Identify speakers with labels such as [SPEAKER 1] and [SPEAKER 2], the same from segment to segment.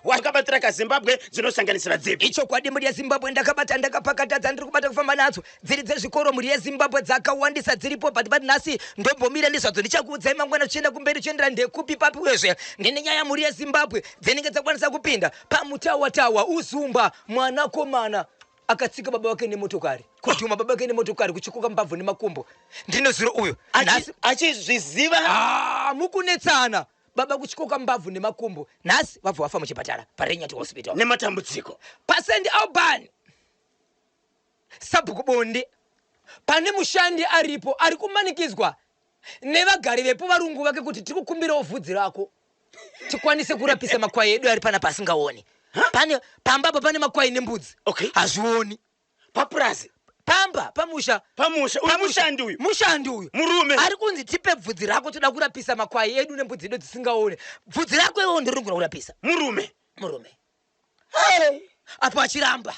[SPEAKER 1] Wakabatira kaZimbabwe dzinosanganisira dzipi?
[SPEAKER 2] Ichokwadi mhuri yeZimbabwe ndakabata ndakapakata dzandiri kubata kufamba nadzo dziri dzezvikoro mhuri yeZimbabwe dzakawandisa dziripo but but nhasi ndombomira nezvadzo ndichakuudzai mangwana tichienda kumberi tichiendera ndekupi papi uyezve ndine nyaya mhuri yeZimbabwe dzinenge dzakwanisa kupinda pamutawatawa uzumba mwanakomana akatsika baba vake nemotokari kudhuma baba vake nemotokari kuchikoka mbabvu nemakumbo ndine zuro uyo nhasi
[SPEAKER 1] Achizviziva.
[SPEAKER 2] Ah, mukunetsana baba kuchikoka mbabvu nemakumbo nhasi vabva vafa muchipatara parenyati hospital.
[SPEAKER 1] Nematambudziko.
[SPEAKER 2] PaSt Alban sabhuku bonde pane mushandi aripo ari kumanikidzwa nevagari vepo varungu vake kuti tiri kukumbirawo vhudzi rako tikwanise kurapisa makwai edu ari panapa asingaoni. Pane pamba apa pane makwai nembudzi.
[SPEAKER 1] Okay.
[SPEAKER 2] Hazvioni.
[SPEAKER 1] Papurazi.
[SPEAKER 2] Pamba, pamusha.
[SPEAKER 1] Pamusha. Uyu mushandi uyu.
[SPEAKER 2] Mushandi uyu.
[SPEAKER 1] Murume.
[SPEAKER 2] Ari kunzi tipe bvudzi rako toda kurapisa makwai edu nembudzi edu dzisingaone. Bvudzi rako iwewe ndiri kuda kurapisa.
[SPEAKER 1] Murume.
[SPEAKER 2] Murume. Hey. Apo achiramba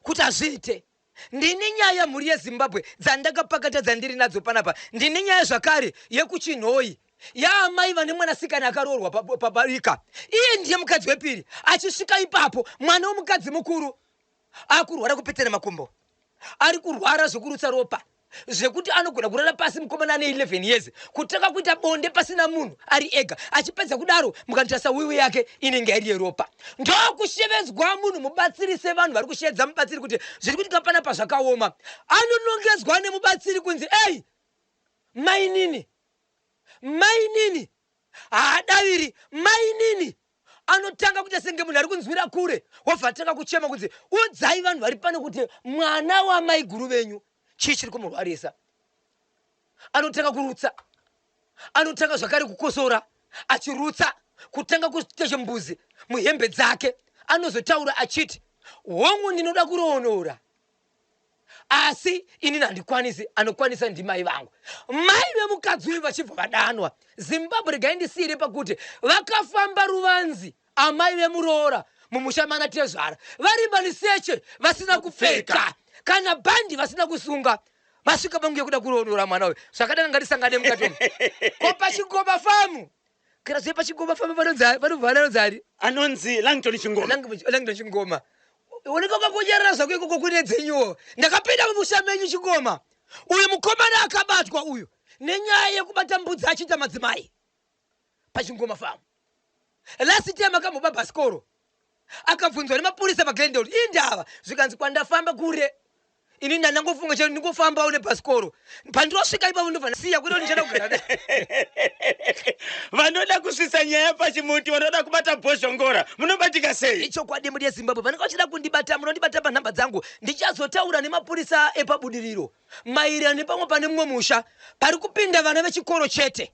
[SPEAKER 2] kuti azviite. Ndine nyaya mhuri yeZimbabwe dzandakapakata dzandiri nadzo panapa. Ndine nyaya zvakare yekuChinhoyi yaamai vane mwanasikana akaroorwa pabarika. Iye ndiye mukadzi wepiri. Achisvika ipapo mwana womukadzi mukuru akurwara kupetera makumbo. Ari kurwara zvekurutsa ropa zvekuti anogona kurara pasi mukomana ane 11 years kutanga kuita bonde pasina munhu ari ega achipedza kudaro mukanditarisa wiwi yake inenge iri yeropa ndokushevedzwa munhu mubatsiri sevanhu vari kusheedza mubatsiri kuti zviri kuitika panapa zvakaoma anonongedzwa nemubatsiri kunzi ei mainini mainini haadaviri mainini anotanga kuita senge munhu ari kunzwira kure wobva atanga kuchema kunzi udzai vanhu vari pano kuti mwana wamaiguru venyu chii chiri kumurwarisa anotanga kurutsa anotanga zvakare kukosora achirutsa kutanga kuita chimbuzi muhembe dzake anozotaura achiti hongu ndinoda kuroonora asi inini handikwanisi anokwanisa ndimai vangu mai vemukadzi uyu vachibva vadanwa zimbabwe regai ndisiyire pakuti vakafamba ruvanzi amai vemuroora mumusha mana tezvara vari maniseche vasina kupfeka kana bhandi vasina kusunga vasvika pangu yekuda kuroonora mwana uyu zvakadana ngatisangane mukati umu ko pachigoma famu Kana zve pachingoma famba panonzi panobva anonzi ani?
[SPEAKER 1] Anonzi Langton Chingoma.
[SPEAKER 2] Langton Chingoma. Unenge wakangonyarara zvako ikoko kune dzenyuwo. Ndakapinda mumusha menyu Chingoma. Uyu mukomana akabatwa uyu nenyaya yekubata mbudzi achiita madzimai pachingoma farm. Last time akamboba bhasikoro akabvunzwa nemapurisa paglendale indava zvikanzi kwandafamba kure ini ndandangofunga chero ndingofambawo nebhasikoro pandinosvika ipapo ndobva ndasiya kwete ndichada kugara
[SPEAKER 1] vanoda kusvitsa nyaya pachimuti vanoda kubata bhozhongora munobatika sei
[SPEAKER 2] ichokwadi mhuri yezimbabwe vanenge vachida kundibata munondibata panhamba dzangu ndichazotaura nemapurisa epabudiriro maererano nepamwe pane mumwe musha pari kupinda vana vechikoro chete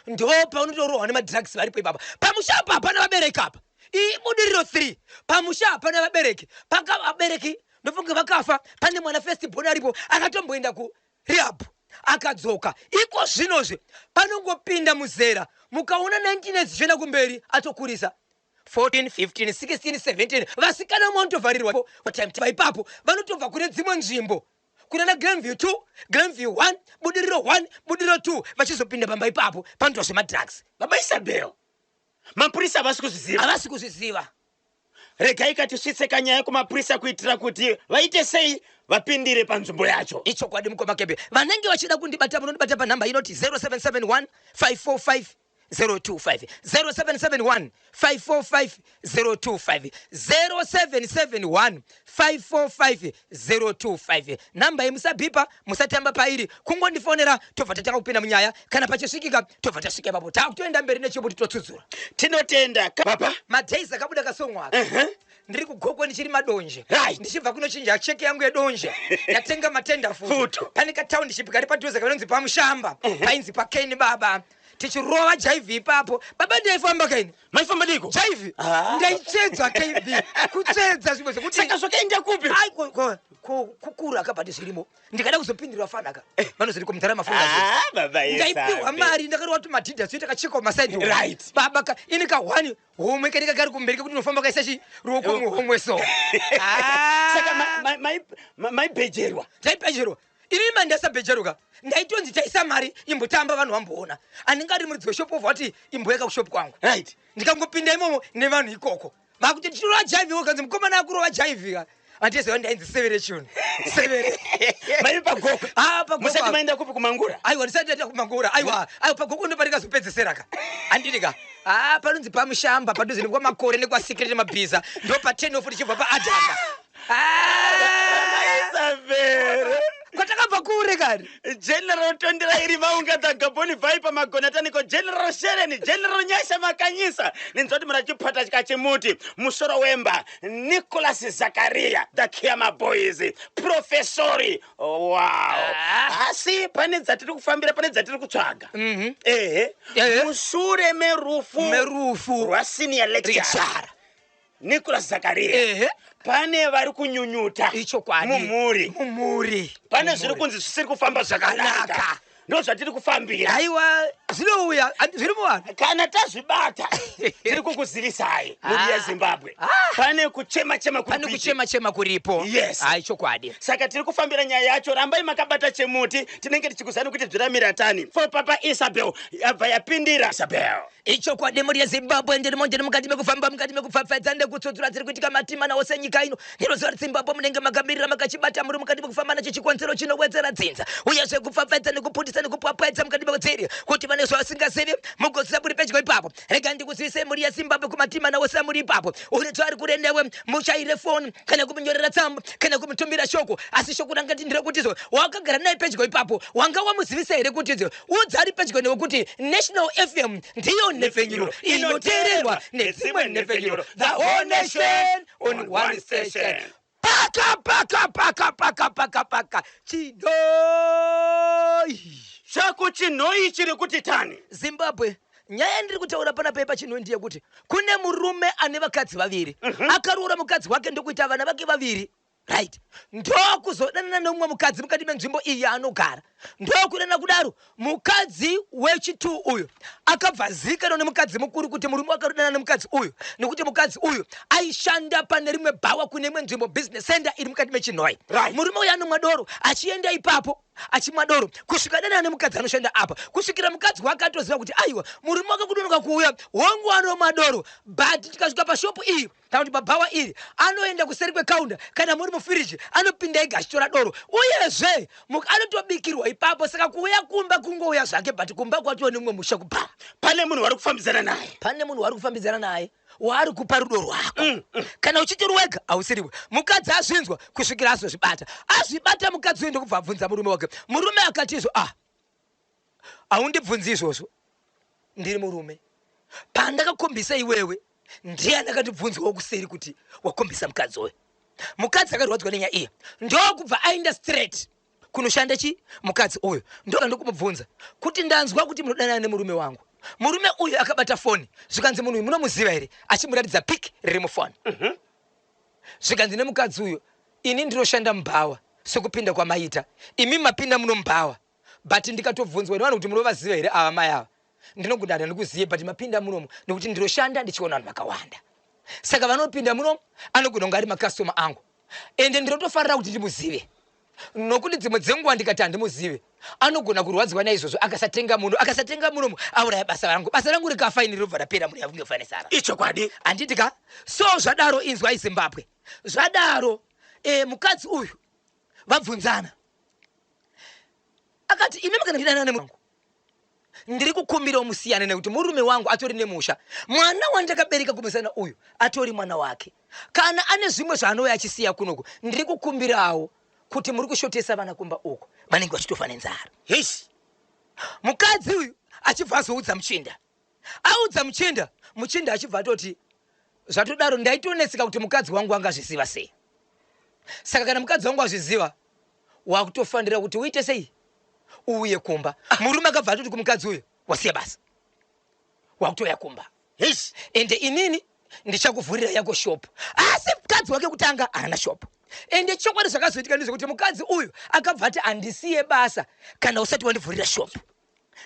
[SPEAKER 2] Ndopaunotorohwa nemadrugs varipo ipapa. Pamusha apa hapana vabereki apa. Iyi budiriro 3. Pamusha hapana vabereki. Paka vabereki ndofunga vakafa. Pane mwana first born aripo akatomboenda ku rehab akadzoka. Iko zvinozve panongopinda muzera mukaona 19 years zvichienda kumberi atokurisa. 14 15 16 17 vasikana vamwe vanotovharirwa time ipapo vanotobva kune dzimwe nzvimbo kunana Glenview 2, Glenview 1, Budiriro 1, Budiriro 2 vachizopinda pamba ipapo panoitwa zvemadrugs.
[SPEAKER 1] Baba Isabel, mapurisa havasi kuzviziva.
[SPEAKER 2] Havasi kuzviziva.
[SPEAKER 1] Regai katisvitse kanyaya kumapurisa kuitira kuti vaite sei vapindire panzvimbo yacho.
[SPEAKER 2] Ichokwadi mukoma Kebe. Vanenge vachida kundibata munondibata panhamba inoti 0771 545 025 0771 545 025 0771 545 025 nhamba iyi musabhipa musatamba pairi kungondifonera tobva tatanga kupinda munyaya kana pachisvikika tobva tasvika ipapo takutoenda mberi nechibuti totsudzura
[SPEAKER 1] tinotenda papa
[SPEAKER 2] madays akabuda kasongo aka uh -huh. ndiri kugokwe ndichiri madonje
[SPEAKER 1] right.
[SPEAKER 2] ndichibva kunochinja cheki yangu yedonje ndatenga matenda futo pane kataundiship kari padhuze kanonzi pamushamba uh -huh. painzi pakeni baba tichirova jaivi ipapo baba ndaifamba kaini
[SPEAKER 1] maifamba diko
[SPEAKER 2] jaivi ah. ndaitsvedza kb kutsvedza zvimwe zvekuti
[SPEAKER 1] saka zvakaenda kupi
[SPEAKER 2] ai kukura akabati zvirimo ndikada kuzopindirwa fanaka eh. vanozoti komutara mafunga
[SPEAKER 1] ah, baba
[SPEAKER 2] ndaipiwa mari ndakarova tumadhidha soita kacheka masaidi
[SPEAKER 1] right
[SPEAKER 2] baba ka ini ka one homwe kanenge kari kumberi kekuti unofamba kaisa chi ruoko muhomwe so
[SPEAKER 1] ah. saka maibhejerwa
[SPEAKER 2] taibhejerwa ini mari ndasabhejeruka ndaitonzi taisa mari imbotamba vanhu vamboona anenge ari muridzi weshop ovha wati imboyaka kushop kwangu
[SPEAKER 1] right
[SPEAKER 2] ndikangopinda imomo nevanhu ikoko Vakuti tichirova jaivi ukanzi mukomana akurova jaivi ka. Andiziva ndainzi severe chunu. Severe.
[SPEAKER 1] Maive paGokwe.
[SPEAKER 2] Ah, paGokwe.
[SPEAKER 1] Musati maenda kupi kuMangura?
[SPEAKER 2] Aiwa ndisati ndaenda kuMangura. Aiwa, aiwa paGokwe ndo pandikazopedzesera ka. Handiti ka. Ah, panonzi paMushamba padhuze nekwaMakore nekwaSecret Mabhiza ndo pa 10 off tichibva paAdama. Ah!
[SPEAKER 1] Isabel.
[SPEAKER 2] Kwatakabva kure kani.
[SPEAKER 1] General Tonderai Rimaunga the Gabon Viper Magonataniko General Shereni General Nyasha Makanyisa ninzwa kuti muna chiphata chikachimuti musoro wemba Nicholas Zakaria the Kiama Boys Professori wow
[SPEAKER 2] Ah.
[SPEAKER 1] asi pane dzatiri kufambira pane dzatiri kutsvaga ehe
[SPEAKER 2] Ehe.
[SPEAKER 1] mushure merufu
[SPEAKER 2] Merufu.
[SPEAKER 1] rwasenior lecturer
[SPEAKER 2] Richara.
[SPEAKER 1] Nicholas Zakaria
[SPEAKER 2] Ehe.
[SPEAKER 1] pane vari kunyunyuta
[SPEAKER 2] Ichokwadi.
[SPEAKER 1] mumhuri
[SPEAKER 2] Mumhuri.
[SPEAKER 1] pane zviri kunzi zvisiri kufamba zvakanaka
[SPEAKER 2] Zvakanaka.
[SPEAKER 1] ndo zvatiri kufambira
[SPEAKER 2] Aiwa zvinouya zviri muvanhu.
[SPEAKER 1] Kana tazvibata tiri kukuzivisai mhuri
[SPEAKER 2] Ah.
[SPEAKER 1] yeZimbabwe.
[SPEAKER 2] Ah.
[SPEAKER 1] Pane kuchema chema kuri
[SPEAKER 2] Pane
[SPEAKER 1] kuitika.
[SPEAKER 2] kuchema chema kuripo.
[SPEAKER 1] Yes.
[SPEAKER 2] Hai chokwadi.
[SPEAKER 1] Saka tiri kufambira nyaya yacho, rambai makabata chemuti, tinenge tichikuzani kuti zviramira tani. For Papa Isabel yabva yapindira Isabel.
[SPEAKER 2] Ichokwadi mhuri yeZimbabwe ndirimo ndiri mukati mekufamba mukati mekupfapfaidza nekutsudzura dziri kuitika matima nawo senyika ino. Ndinoziva kuti Zimbabwe munenge makamirira makachibata muri mukati mekufamba nacho chikonzero chinowedzera dzinza uyezve kupfapfaidza nekuputisa nekupwapwaidza mukati mekudziri kuti vane zvavasingazivi mugoziva muri pedyo ipapo. Rega ndikuzivisei mhuri yeZimbabwe kumatima nawo samuri ipapo. Une zvaari kure newe muchaire foni kana kumunyorera tsamba kana kumutumira shoko asi shoko ranga nderekuti izvo wakagara naye pedyo ipapo wanga wamuzivisa here kuti izvo Udza ari pedyo newe kuti National FM ndiyo nhepfenyuro inoteererwa nedzimwe nhepfenyuro. The whole nation on one station. Paka paka paka paka paka paka chinhoi.
[SPEAKER 1] Chako chinhoi chiri kuti tani.
[SPEAKER 2] Zimbabwe nyaya yandiri kutaura panapa yepachinhoi ndeyekuti kune murume ane vakadzi vaviri akaroora mukadzi wake ndokuita vana vake vaviri Right. Ndokuzodanana neumwe mukadzi mukati menzvimbo iyi yaanogara. Ndokudanana kudaro, mukadzi wechitu uyu akabva azivikanwa nemukadzi mukuru kuti murume wake anodanana nemukadzi uyu nekuti mukadzi uyu aishanda pane rimwe bhawa kune imwe nzvimbo business center iri mukati meChinhoyi.
[SPEAKER 1] Right.
[SPEAKER 2] Murume uyu anomwa doro achienda ipapo achimwa doro kusvika adanana nemukadzi anoshanda apa kusvikira mukadzi wake atoziva kuti aiwa murume wake kudonoka kuuya hongu anomwa doro but tikasvika pashopu iyi kana kuti pabhawa iri anoenda kuseri kwekaunda kana muri mufiriji anopinda ega achitora doro uyezve anotobikirwa ipapo saka kuuya kumba kungouya zvake but kumba kwatova nemumwe musha kubhawa.
[SPEAKER 1] Pane munhu wari kufambidzana naye.
[SPEAKER 2] Pane munhu waari kufambidzana naye waari kupa rudo rwako. Kana uchiti uri wega hausiriwe. Mukadzi azvinzwa kusvikira azozvibata. Azvibata mukadzi uyu ndokubva abvunza murume wake. Murume akati izvo ah haundibvunzi izvozvo ndiri murume. Pandakakombisa iwewe Ndiani akatibvunzwawo kuseri kuti wakombisa mukadzi uyu? Mukadzi akarwadzwa nenyaya iyi ndokubva aenda straight kunoshanda chi mukadzi uyu ndoka ndokumubvunza kuti ndanzwa kuti munodanana nemurume wangu. Murume uyu akabata foni zvikanzi munhu uyu munomuziva here achimuratidza pic riri mufoni. Zvikanzi nemukadzi uyu ini ndinoshanda mubhawa sekupinda kwamaita imi mapinda muno mubhawa but ndikatobvunzwa nevanhu kuti munovaziva here ava mai ava ndinogona kuti handikuzive but mapinda munomu nekuti ndinoshanda ndichiona vanhu vakawanda saka vanopinda munomu anogona kunge ari makastoma angu ende ndinotofarira kuti ndimuzive nokuti dzimwe dzenguva ndikati handimuzive anogona kurwadziwa naizvozvo akasatenga muno akasatenga munomu auraya basa rangu basa rangu rikafa ini rinobva rapera mune yakunge fanesara
[SPEAKER 1] Ichokwadi.
[SPEAKER 2] Handiti ka? So zvadaro inzwai Zimbabwe zvadaro e, mukadzi uyu vabvunzana Akati, Imi makandidanana nemurume wangu. Ndiri kukumbirawo musiyane nekuti murume wangu atori nemusha. Mwana wandakabereka kumusana uyu atori mwana wake. Kana ane zvimwe zvaanouya achisiya kunoku, ndiri kukumbirawo kuti muri kushotesa vana kumba uko vanenge vachitofa nenzara.
[SPEAKER 1] Heish.
[SPEAKER 2] Mukadzi uyu achibva azoudza muchinda. Audza muchinda, muchinda achibva atoti zvatodaro ndaitonetseka kuti mukadzi wangu angazviziva sei. Saka kana mukadzi wangu azviziva wakutofanira kuti uite sei uuye kumba. Murume akabva atoti kumukadzi uyu wasiya basa wakutouya kumba.
[SPEAKER 1] Heish.
[SPEAKER 2] Ende inini ndichakuvhurira yako shop. Asi mukadzi wake kutanga haana shop. Ende chokwadi zvakazoitika ndezvekuti mukadzi uyu akabva ati handisiye basa kana usati wandivhurira shop.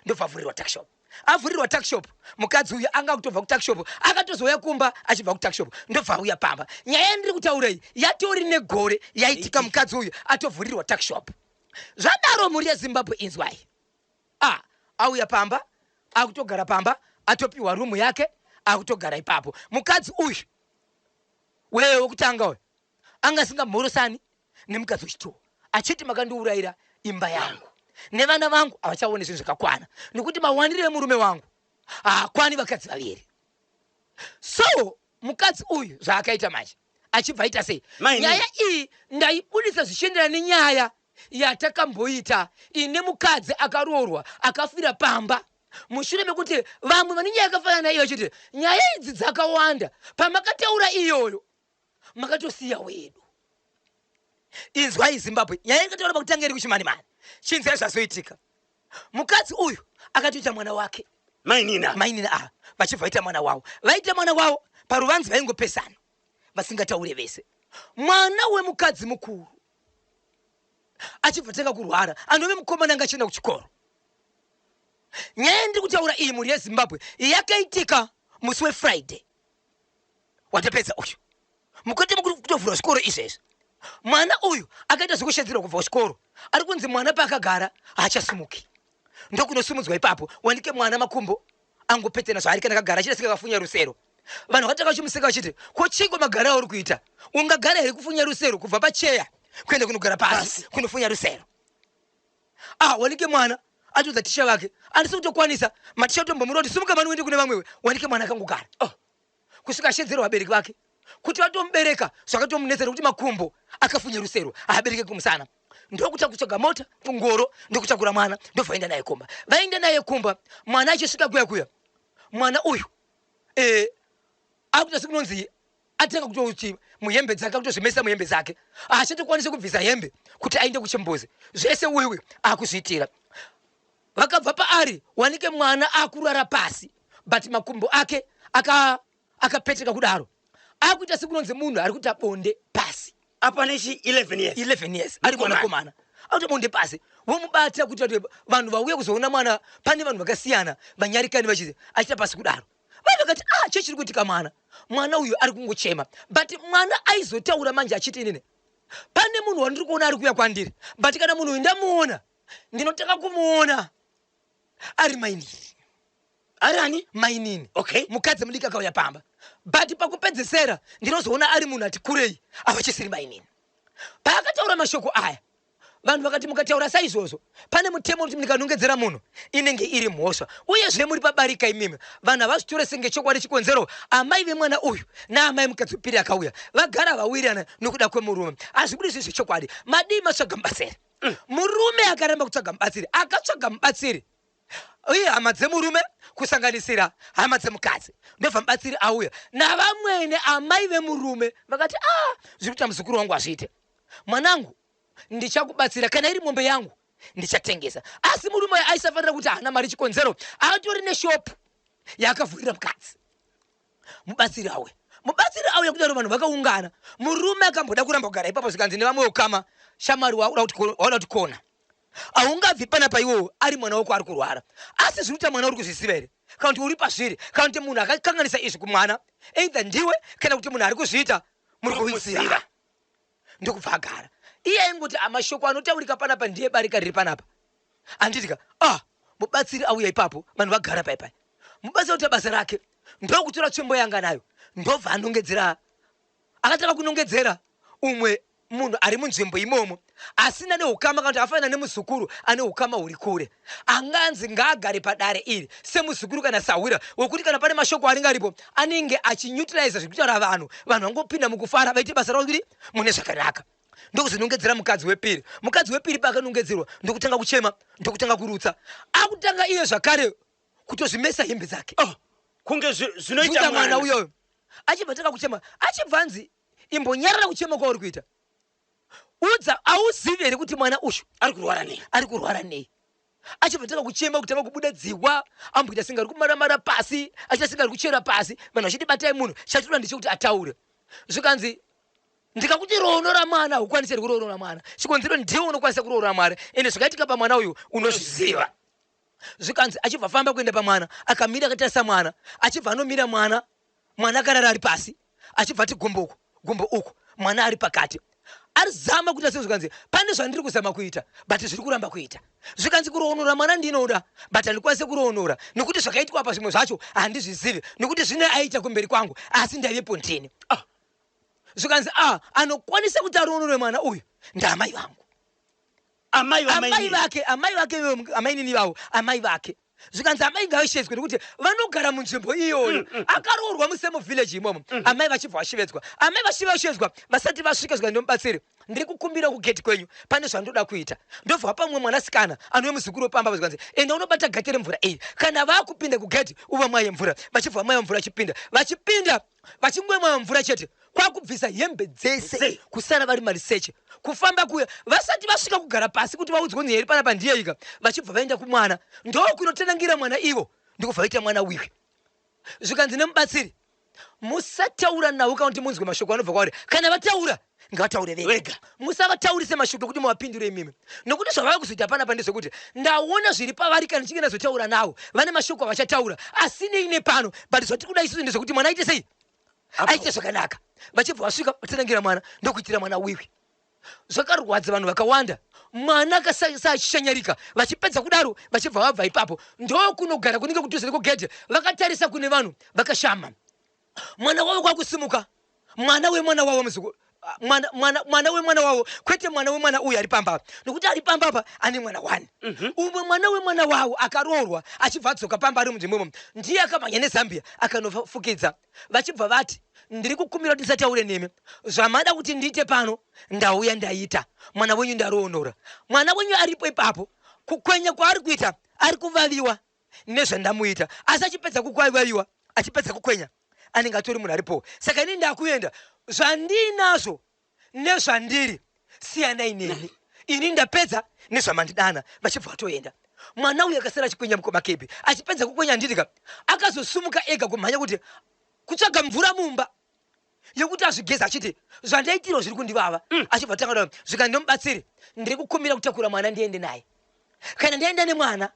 [SPEAKER 2] Ndobva avhurirwa tuckshop. Avhurirwa tuckshop, mukadzi uyu anga akutobva kutuckshop, akatozouya kumba achibva kutuckshop, ndobva auya pamba. Nyaya yandiri kutaura iyi yatori negore yaitika, mukadzi uyu atovhurirwa tuckshop. Zvadaro mhuri yeZimbabwe inzwai. Ah, auya pamba, akutogara pamba, atopiwa room yake, akutogara ipapo. Mukadzi uyu Wewe wekutanga uyu anga asingamhorosani nemukadzi wechitwo achiti makandiurayira imba yangu nevana vangu havachaoni zvinhu zvakakwana nekuti mawaniro emurume wangu haakwani vakadzi vaviri. So mukadzi uyu zvaakaita manje achibva aita sei?
[SPEAKER 1] Mainini.
[SPEAKER 2] Nyaya iyi ndaibudisa zvichienderana nenyaya yatakamboita ine mukadzi akaroorwa akafira pamba mushure mekuti vamwe vane nyaya yakafanana naiyo vachiti nyaya idzi dzakawanda pamakataura iyoyo makatosiya wedu. Inzwai Zimbabwe, nyaya yakataura pakutanga iri kuChimanimani. Chinzwai zvazoitika. Mukadzi uyu akatoita mwana wake
[SPEAKER 1] mainina
[SPEAKER 2] mainina ava vachibva vaita mwana wavo. Vaita mwana wavo paruvanzi vaingopesana vasingataure vese. Mwana wemukadzi mukuru achibva tanga kurwara anove mukomana anga achienda kuchikoro. Nyaya yandiri kutaura iyi mhuri yeZimbabwe yakaitika musi weFriday watapedza uyu mukati mekutovhura zvikoro izvezvi. Mwana uyu akaita zvekushedzerwa kubva kuchikoro, ari kunzi mwana paakagara haachasimuki, ndokunosumudzwa ipapo wanike mwana makumbo angopetena zvaari kana akagara achiita senge akafunya rusero. Vanhu vakatanga vachimuseka vachiti ko chiiko magara auri kuita, ungagara here kufunya rusero kubva pacheya kuenda kunogara pasi kunofunya rusero? Ah, wanike mwana atoudza tisha vake andisi kutokwanisa, matisha otombomura kuti simuka mani uende kune vamwewe, wanike mwana akangogara. Oh, kusvika ashedzerwa vabereki vake kuti vatomubereka zvakatomunetsa nekuti makumbo akafunya rusero haabereke kumusana. Ndokuta kutsvaga mota ngoro ndokutakura mwana ndobva naye kumba. Vaenda naye kumba, mwana achisvika kuya kuya mwana uyu eh, akuita sekunonzi atanga kutoti muhembe dzake akutozvimesa muhembe dzake haachatokwanisi kubvisa hembe kuti aende kuchimbuzi, zvese uyu akuzviitira. Vakabva paari wanike mwana akurara pasi but makumbo ake akapeteka kudaro akuita sekunonzi munhu ari kuita bonde pasi.
[SPEAKER 1] Apa nechi 11 years.
[SPEAKER 2] 11 years ari mwanakomana akuita bonde pasi, vomubata kuti vanhu vauye kuzoona mwana. Pane vanhu vakasiyana vanyarikani vachizi achiita pasi kudaro. Vanhu vakati ah, chii chiri kuitika mwana? Mwana uyu ari kungochema, but mwana aizotaura manje achiti inini pane munhu wandiri kuona ari kuuya kwandiri, but kana munhu uyu ndamuona ndinotanga kumuona ari mainini.
[SPEAKER 1] Ari ani?
[SPEAKER 2] Mainini.
[SPEAKER 1] Okay.
[SPEAKER 2] Mukadzi mudiki akauya pamba, but pakupedzesera ndinozoona ari munhu ati kurei, avachisiri mainini. Paakataura mashoko aya vanhu vakati mukataura saizvozvo pane mutemo kuti mukanongedzera munhu inenge iri mhosva, uyezve muri pabarika imimi. Vanhu havazvitore senge chokwadi. Chikonzero amai vemwana uyu naamai mukadzi wepiri akauya vagara vawirirana nokuda kwemurume, hazvibudi zviri zvechokwadi. Madii matsvaga mubatsiri? Murume akaramba kutsvaga mubatsiri, akatsvaga mubatsiri uye hama dzemurume kusanganisira hama dzemukadzi, ndobva mubatsiri auya navamwene. Amai vemurume vakati ah, zviri kuita muzukuru wangu hazviite, mwanangu ndichakubatsira, kana iri mombe yangu ndichatengesa. Asi murume uyu aisafanira kuti haana mari, chikonzero atori neshopu yaakavhurira mukadzi. Mubatsiri auya, mubatsiri auya kudaro vanhu vakaungana. Murume akamboda kuramba kugara ipapo, zvikanzi nevamwe ukama, shamwari, wauda kuti kona haungabvi panapa iwowo ari mwana wako ari kurwara, asi zviri kuita mwana uri kuzviziva here kana kuti uri pazviri, kana kuti munhu akakanganisa izvi kumwana either ndiwe kana kuti munhu ari kuzviita muri kuziva. Ndokubva agara iye aingoti amashoko anotaurika panapa ndiye barika riri panapa, handitika? Ah, mubatsiri auya ipapo vanhu vagara paipai, mubatsiri akuita basa rake, ndokutora tsvimbo yanga nayo ndobva anongedzera. Akatanga kunongedzera umwe munhu ari munzvimbo imomo asina neukama kana kuti afanana nemuzukuru ane ukama huri kure, anganzi ngaagare padare iri semuzukuru kana sahwira wekuti kana pane mashoko anenge aripo anenge achineutraliza zviri kutaura vanhu, vanhu vangopinda mukufara vaite basa ravo kuri mune zvakanaka. Ndokuzonongedzera mukadzi wepiri. Mukadzi wepiri paakanongedzerwa ndokutanga kuchema, ndokutanga kurutsa, akutanga iye zvakare kutozvimesa hembe dzake.
[SPEAKER 1] Oh, kunge zvinoita
[SPEAKER 2] mwana uyoyo. Achibva tanga kuchema, achibva anzi imbonyarara kuchema kwauri kuita, udza auzivi here kuti mwana uyu
[SPEAKER 1] ari kurwara nei?
[SPEAKER 2] Ari kurwara nei? Achibva tanga kuchema, kutanga kubuda dziwa, amboita singa ari kumaramara pasi, achiita singa ari kuchera pasi, vanhu vachiti batai munhu. Chatoda ndechekuti ataure. Zvikanzi ndikakuti roonora mwana haukwanisi here kuroonora mwana? Chikonzero ndiwe unokwanisa kuroora mwana, ende zvakaitika pamwana uyu unozviziva. Zvikanzi achibva famba kuenda pamwana, akamira akatarisa mwana, achibva anomira mwana, mwana akarara ari pasi, achibva ati gumbo uku gumbo uku, mwana ari pakati arizama kuita sei. Zvikanzi pane zvandiri kuzama kuita but zviri kuramba kuita. Zvikanzi kuroonora mwana ndinoda but handikwanise kuroonora nekuti zvakaitwa apa zvimwe zvacho handizvizivi nekuti zvino aita kumberi kwangu asi ndaivepo ndini.
[SPEAKER 1] Ah.
[SPEAKER 2] Zvikanzi a anokwanisa kuti aroonore mwana uyu ndaamai vangu.
[SPEAKER 1] Amai
[SPEAKER 2] Amai
[SPEAKER 1] vamainini.
[SPEAKER 2] vake, amai vake ivo, amainini vavo, amai vake. Zvikanzi amai ngavashevedzwe nekuti vanogara munzvimbo iyoyo. Akaroorwa musame village imomo. Amai vachibva vashevedzwa. Amai vachibva vashevedzwa vasati vasvika zvikanzi ndomubatsiri. Ndiri kukumbira kugate kwenyu pane zvandoda kuita. Ndobva vapa mumwe mwanasikana anove muzukuru wepamba zvikanzi enda unobata gate remvura iyi. Kana vakupinda kugate uvamwaye mvura. Vachibva vamwaya mvura vachipinda. Vachipinda vachingomwaya mvura chete kwakubvisa hembe dzese
[SPEAKER 1] Sei?
[SPEAKER 2] kusara vari mariseche kufamba kuya vasati vasvika kugara pasi kuti vaudzwe kunzi here panapa ndiyeika vachibva vaenda kumwana ndokunotanangira mwana ivo ndikubva vaita mwana wiwi. Zvikanzi nemubatsiri musataura navo kana kuti munzwe mashoko anobva kwavari. Kana vataura ngavataure vega.
[SPEAKER 1] Vega.
[SPEAKER 2] Musavataurise mashoko ekuti muvapindure imimi, nokuti zvavava kuzoita panapa ndezvekuti ndaona zviri pavari kana ndichinge ndazotaura navo vane mashoko avachataura asinei nepano, but zvatiri kuda isusu ndezvekuti mwana aite sei, aite zvakanaka. Vachibva vasvika vatanangira mwana ndokuitira mwana wiwi. Zvakarwadza vanhu vakawanda, mwana akasashanyarika. Vachipedza kudaro vachibva vabva ipapo ndokunogara kunenge kudhuze nekugedhe, vakatarisa kune vanhu vakashama. Mwana wavo kwakusimuka, mwana wemwana wavo muzukuru, mwana, mwana, mwana wemwana wavo, kwete mwana wemwana uyu ari pamba apa, nokuti ari pamba apa ane mwana one. Umwe mwana wemwana wavo akaroorwa achibva adzoka pamba ari munzvimbo imomo, ndiye akamhanya neZambia akanofukidza. Vachibva vati, ndiri kukumbira kuti ndisataure nemi, zvamada kuti ndiite pano ndauya ndaita, mwana wenyu ndaroonora. Mwana wenyu aripo ipapo, kukwenya kwaari kuita ari kuvaviwa nezvandamuita, asi achipedza kuvaviwa, achipedza kukwenya anenge atori munhu aripo. Saka ini ndakuenda, zvandinazvo nezvandiri siyanai neni, ini ndapedza nezvamandidana. Vachibva vatoenda. Mwana uyu akasara achikwenya mukoma Kebi. Achipedza kukwenya handiti ka, akazosumuka ega kumhanya kuti kutsvaga mvura mumba yekuti azvigeze, achiti zvandaitirwa zviri kundivava. Achibva atanga kudaro, zvikanzi ndomubatsiri, ndiri kukumbira kutakura mwana ndiende naye. Kana ndaenda nemwana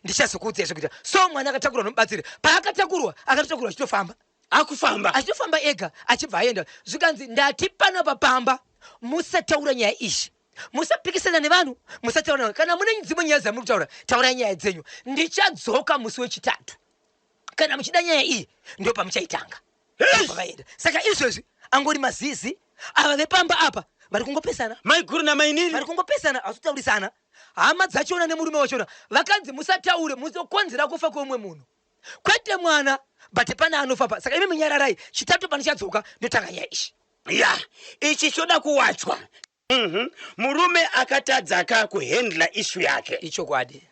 [SPEAKER 2] ndichazokuudzai zvekuita. So mwana akatakurwa nomubatsiri. Paakatakurwa akatotakurwa achitofamba.
[SPEAKER 1] Akufamba.
[SPEAKER 2] Achitofamba ega achibva aenda. Zvikanzi ndati panapa pamba musataura nyaya iyi. Musapikisana nevanhu, musataura nevanhu. Kana mune dzimwe nyaya dzamuri kutaura, taurai nyaya dzenyu. Ndichadzoka musi wechitatu. Kana muchida nyaya iyi ndo pamuchaitanga. Vakaenda. Saka izvezvi angori mazizi ava vepamba apa vari kungopesana.
[SPEAKER 1] Maiguru namainini
[SPEAKER 2] vari kungopesana, havasi kutaurisana. Hama dzachona nemurume wachona vakanzi musataure, muzokonzera kufa kweumwe munhu. Kwete mwana, but pane anofa pa. Saka imi munyararai, chitatu pandichadzoka ndotanga nyaya iyi.
[SPEAKER 1] Ya, ichi choda kuwachwa. Murume akatadza ka kuhandla issue yake.
[SPEAKER 2] Ichokwadi.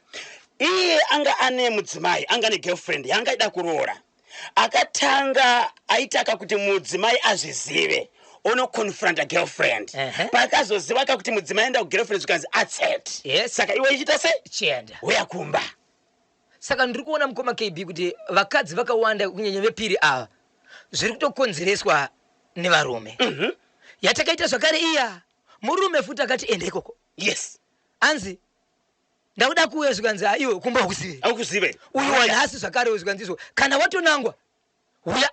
[SPEAKER 1] Iye anga ane mudzimai, anga ane girlfriend yanga aida kuroora. Akatanga aitaka kuti mudzimai azvizive, onoconfronta girlfriend. Paakazoziva ka kuti mudzimai aenda kugirlfriend, zvikanzi atset. Saka iwe ichiita sei?
[SPEAKER 2] Chienda.
[SPEAKER 1] Uya kumba.
[SPEAKER 2] Saka ndiri kuona mukoma KB kuti vakadzi vakawanda kunyanya vepiri ava zviri kutokonzereswa nevarume. Yatakaita zvakare iya, murume futi akati enda ikoko. Anzi ndakuda kuuya, zvikanzi ha iwe kumba haukuzive.
[SPEAKER 1] Haukuzive.
[SPEAKER 2] Uyu wanhasi zvakare zvikanzi izvo kana watonangwa uya.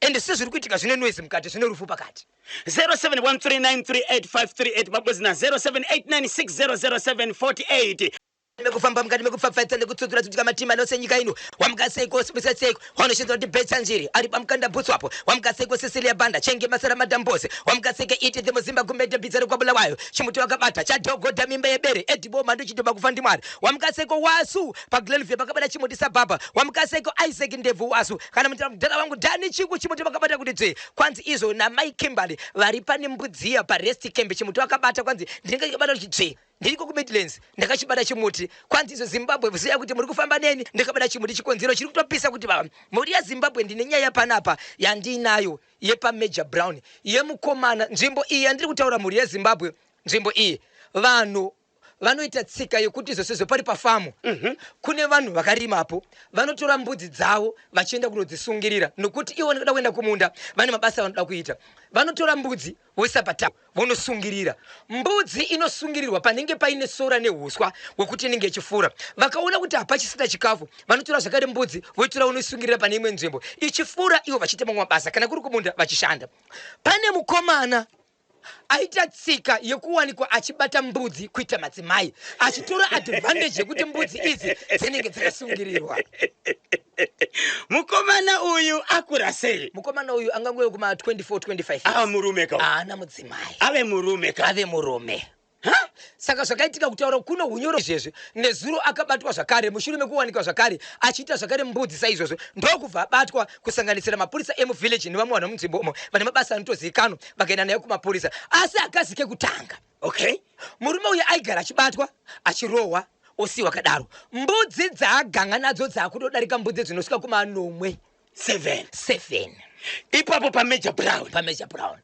[SPEAKER 2] Ende sezviri kuitika zvine noise mukati, zvine rufu pakati.
[SPEAKER 1] 0713938538 pabodzi na 0789600748.
[SPEAKER 2] Mekufamba mukati mekupfapfaidza nekutsudzura tsudya matima nose nyika ino. Wamukaseiko Sibusaseiko wanoshinzwa kuti Betsa Njiri ari pamukanda bhutsu apo. Wamukaseiko Cecilia Banda Chenge Masara Madambose. Wamukaseiko Edith Muzimba Gumede Bhiza rekwaBulawayo. Chimuti wakabata chadhogodha mimba yebere Edibo Mhandu Chidhoma kufa ndiMwari. Wamukaseiko Wasu paGlenview pakabata chimuti sababa. Wamukaseiko Isaac Ndebvu Wasu kana mudhara wangu Dani Chingu chimuti vakabata kuti dzvee. Kwanzi izvo namai Kimberly vari pane Mbudziya parest camp chimuti vakabata kwanzi ndinenge ndikabata kuti dzvee. Ndiriko kuMidlands ndakachibata chimuti kwanzi izvo Zimbabwe ziya kuti muri kufamba neni ndakabata chimuti chikonzero chiri kutopisa kuti baba mhuri yaZimbabwe ndine nyaya panapa yandiinayo yepaMajor Brown yemukomana nzvimbo iyi yandiri kutaura mhuri yeZimbabwe nzvimbo iyi vanhu vanoita tsika yekuti izvo sezvo pari pafamu kune vanhu vakarimapo vanotora mbudzi dzavo vachienda kunodzisungirira nokuti ivo vanoda kuenda kumunda vane mabasa avanoda kuita vanotora mbudzi voisa patafura vonosungirira. Mbudzi inosungirirwa panenge paine sora nehuswa hwekuti inenge ichifura. Vakaona kuti hapachisina chikafu, vanotora zvakare mbudzi voitora vonoisungirira pane imwe nzvimbo ichifura ivo vachiita mamwe mabasa kana kuri kumunda vachishanda. Pane mukomana Aita tsika yekuwanikwa achibata mbudzi kuita madzimai, achitora advantage yekuti mbudzi idzi dzinenge dzakasungirirwa.
[SPEAKER 1] Mukomana uyu akura sei?
[SPEAKER 2] Mukomana uyu angangove kuma 24 25
[SPEAKER 1] Ava murume ka?
[SPEAKER 2] Haana mudzimai.
[SPEAKER 1] Ave murume ka?
[SPEAKER 2] Ave murume. Ha? Saka zvakaitika kutaura kuno hunyoro izvezvi, nezuro akabatwa zvakare mushure mekuwanikwa zvakare achiita zvakare mbudzi saizvozvo, ndokubva abatwa kusanganisira mapurisa emuvillage nevamwe vanhu vemunzvimbo umo vane mabasa anotozivikanwa, vakaenda naye kumapurisa. Asi hakazi kekutanga.
[SPEAKER 1] Okay.
[SPEAKER 2] Murume uyu aigara achibatwa, achirohwa, osiiwa akadaro. Mbudzi dzaaganga nadzo dzakutodarika mbudzi dzinosvika kumanomwe.
[SPEAKER 1] 7.
[SPEAKER 2] 7.
[SPEAKER 1] Ipapo paMajor Brown.
[SPEAKER 2] PaMajor Brown.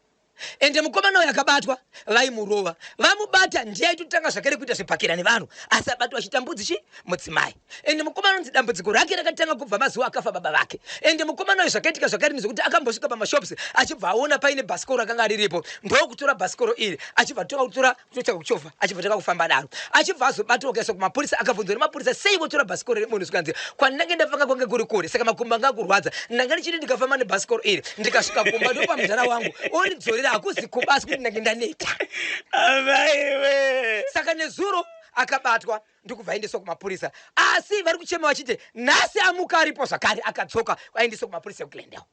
[SPEAKER 2] Ende mukomana uyu akabatwa vaimurova vamubata ndiye aitotanga zvakare kuita zvibhakera nevanhu asi abatwa achiita mbudzi chi mudzimai. Ende mukomana unonzi dambudziko rake rakatanga kubva mazuva akafa baba vake. Ende mukomana uyu zvakaitika zvakare ndezvekuti akambosvika pamashops achibva aona paine bhasikoro rakanga riripo ndokutora bhasikoro iri achibva atanga kutora kutotsvaka kuchovha achibva tanga kufamba daro achibva azobatwa kukaiswa kumapurisa akabvunzwa nemapurisa sei votora bhasikoro remunhu zvikanzi kwandinenge ndafanga kwange kuri kure saka makumbo anga akurwadza ndanga ndichiti ndikafamba nebhasikoro iri ndikasvika kumba ndopa mudhara wangu oridzorera hakuzi kuba asi kuti ndange ndaneta.
[SPEAKER 1] Amaiwe.
[SPEAKER 2] Saka nezuro akabatwa ndokubva aendeswa kumapurisa asi vari kuchema vachiti nhasi amuka aripo zvakare akadzoka aendeswa kumapurisa ekuGlendale.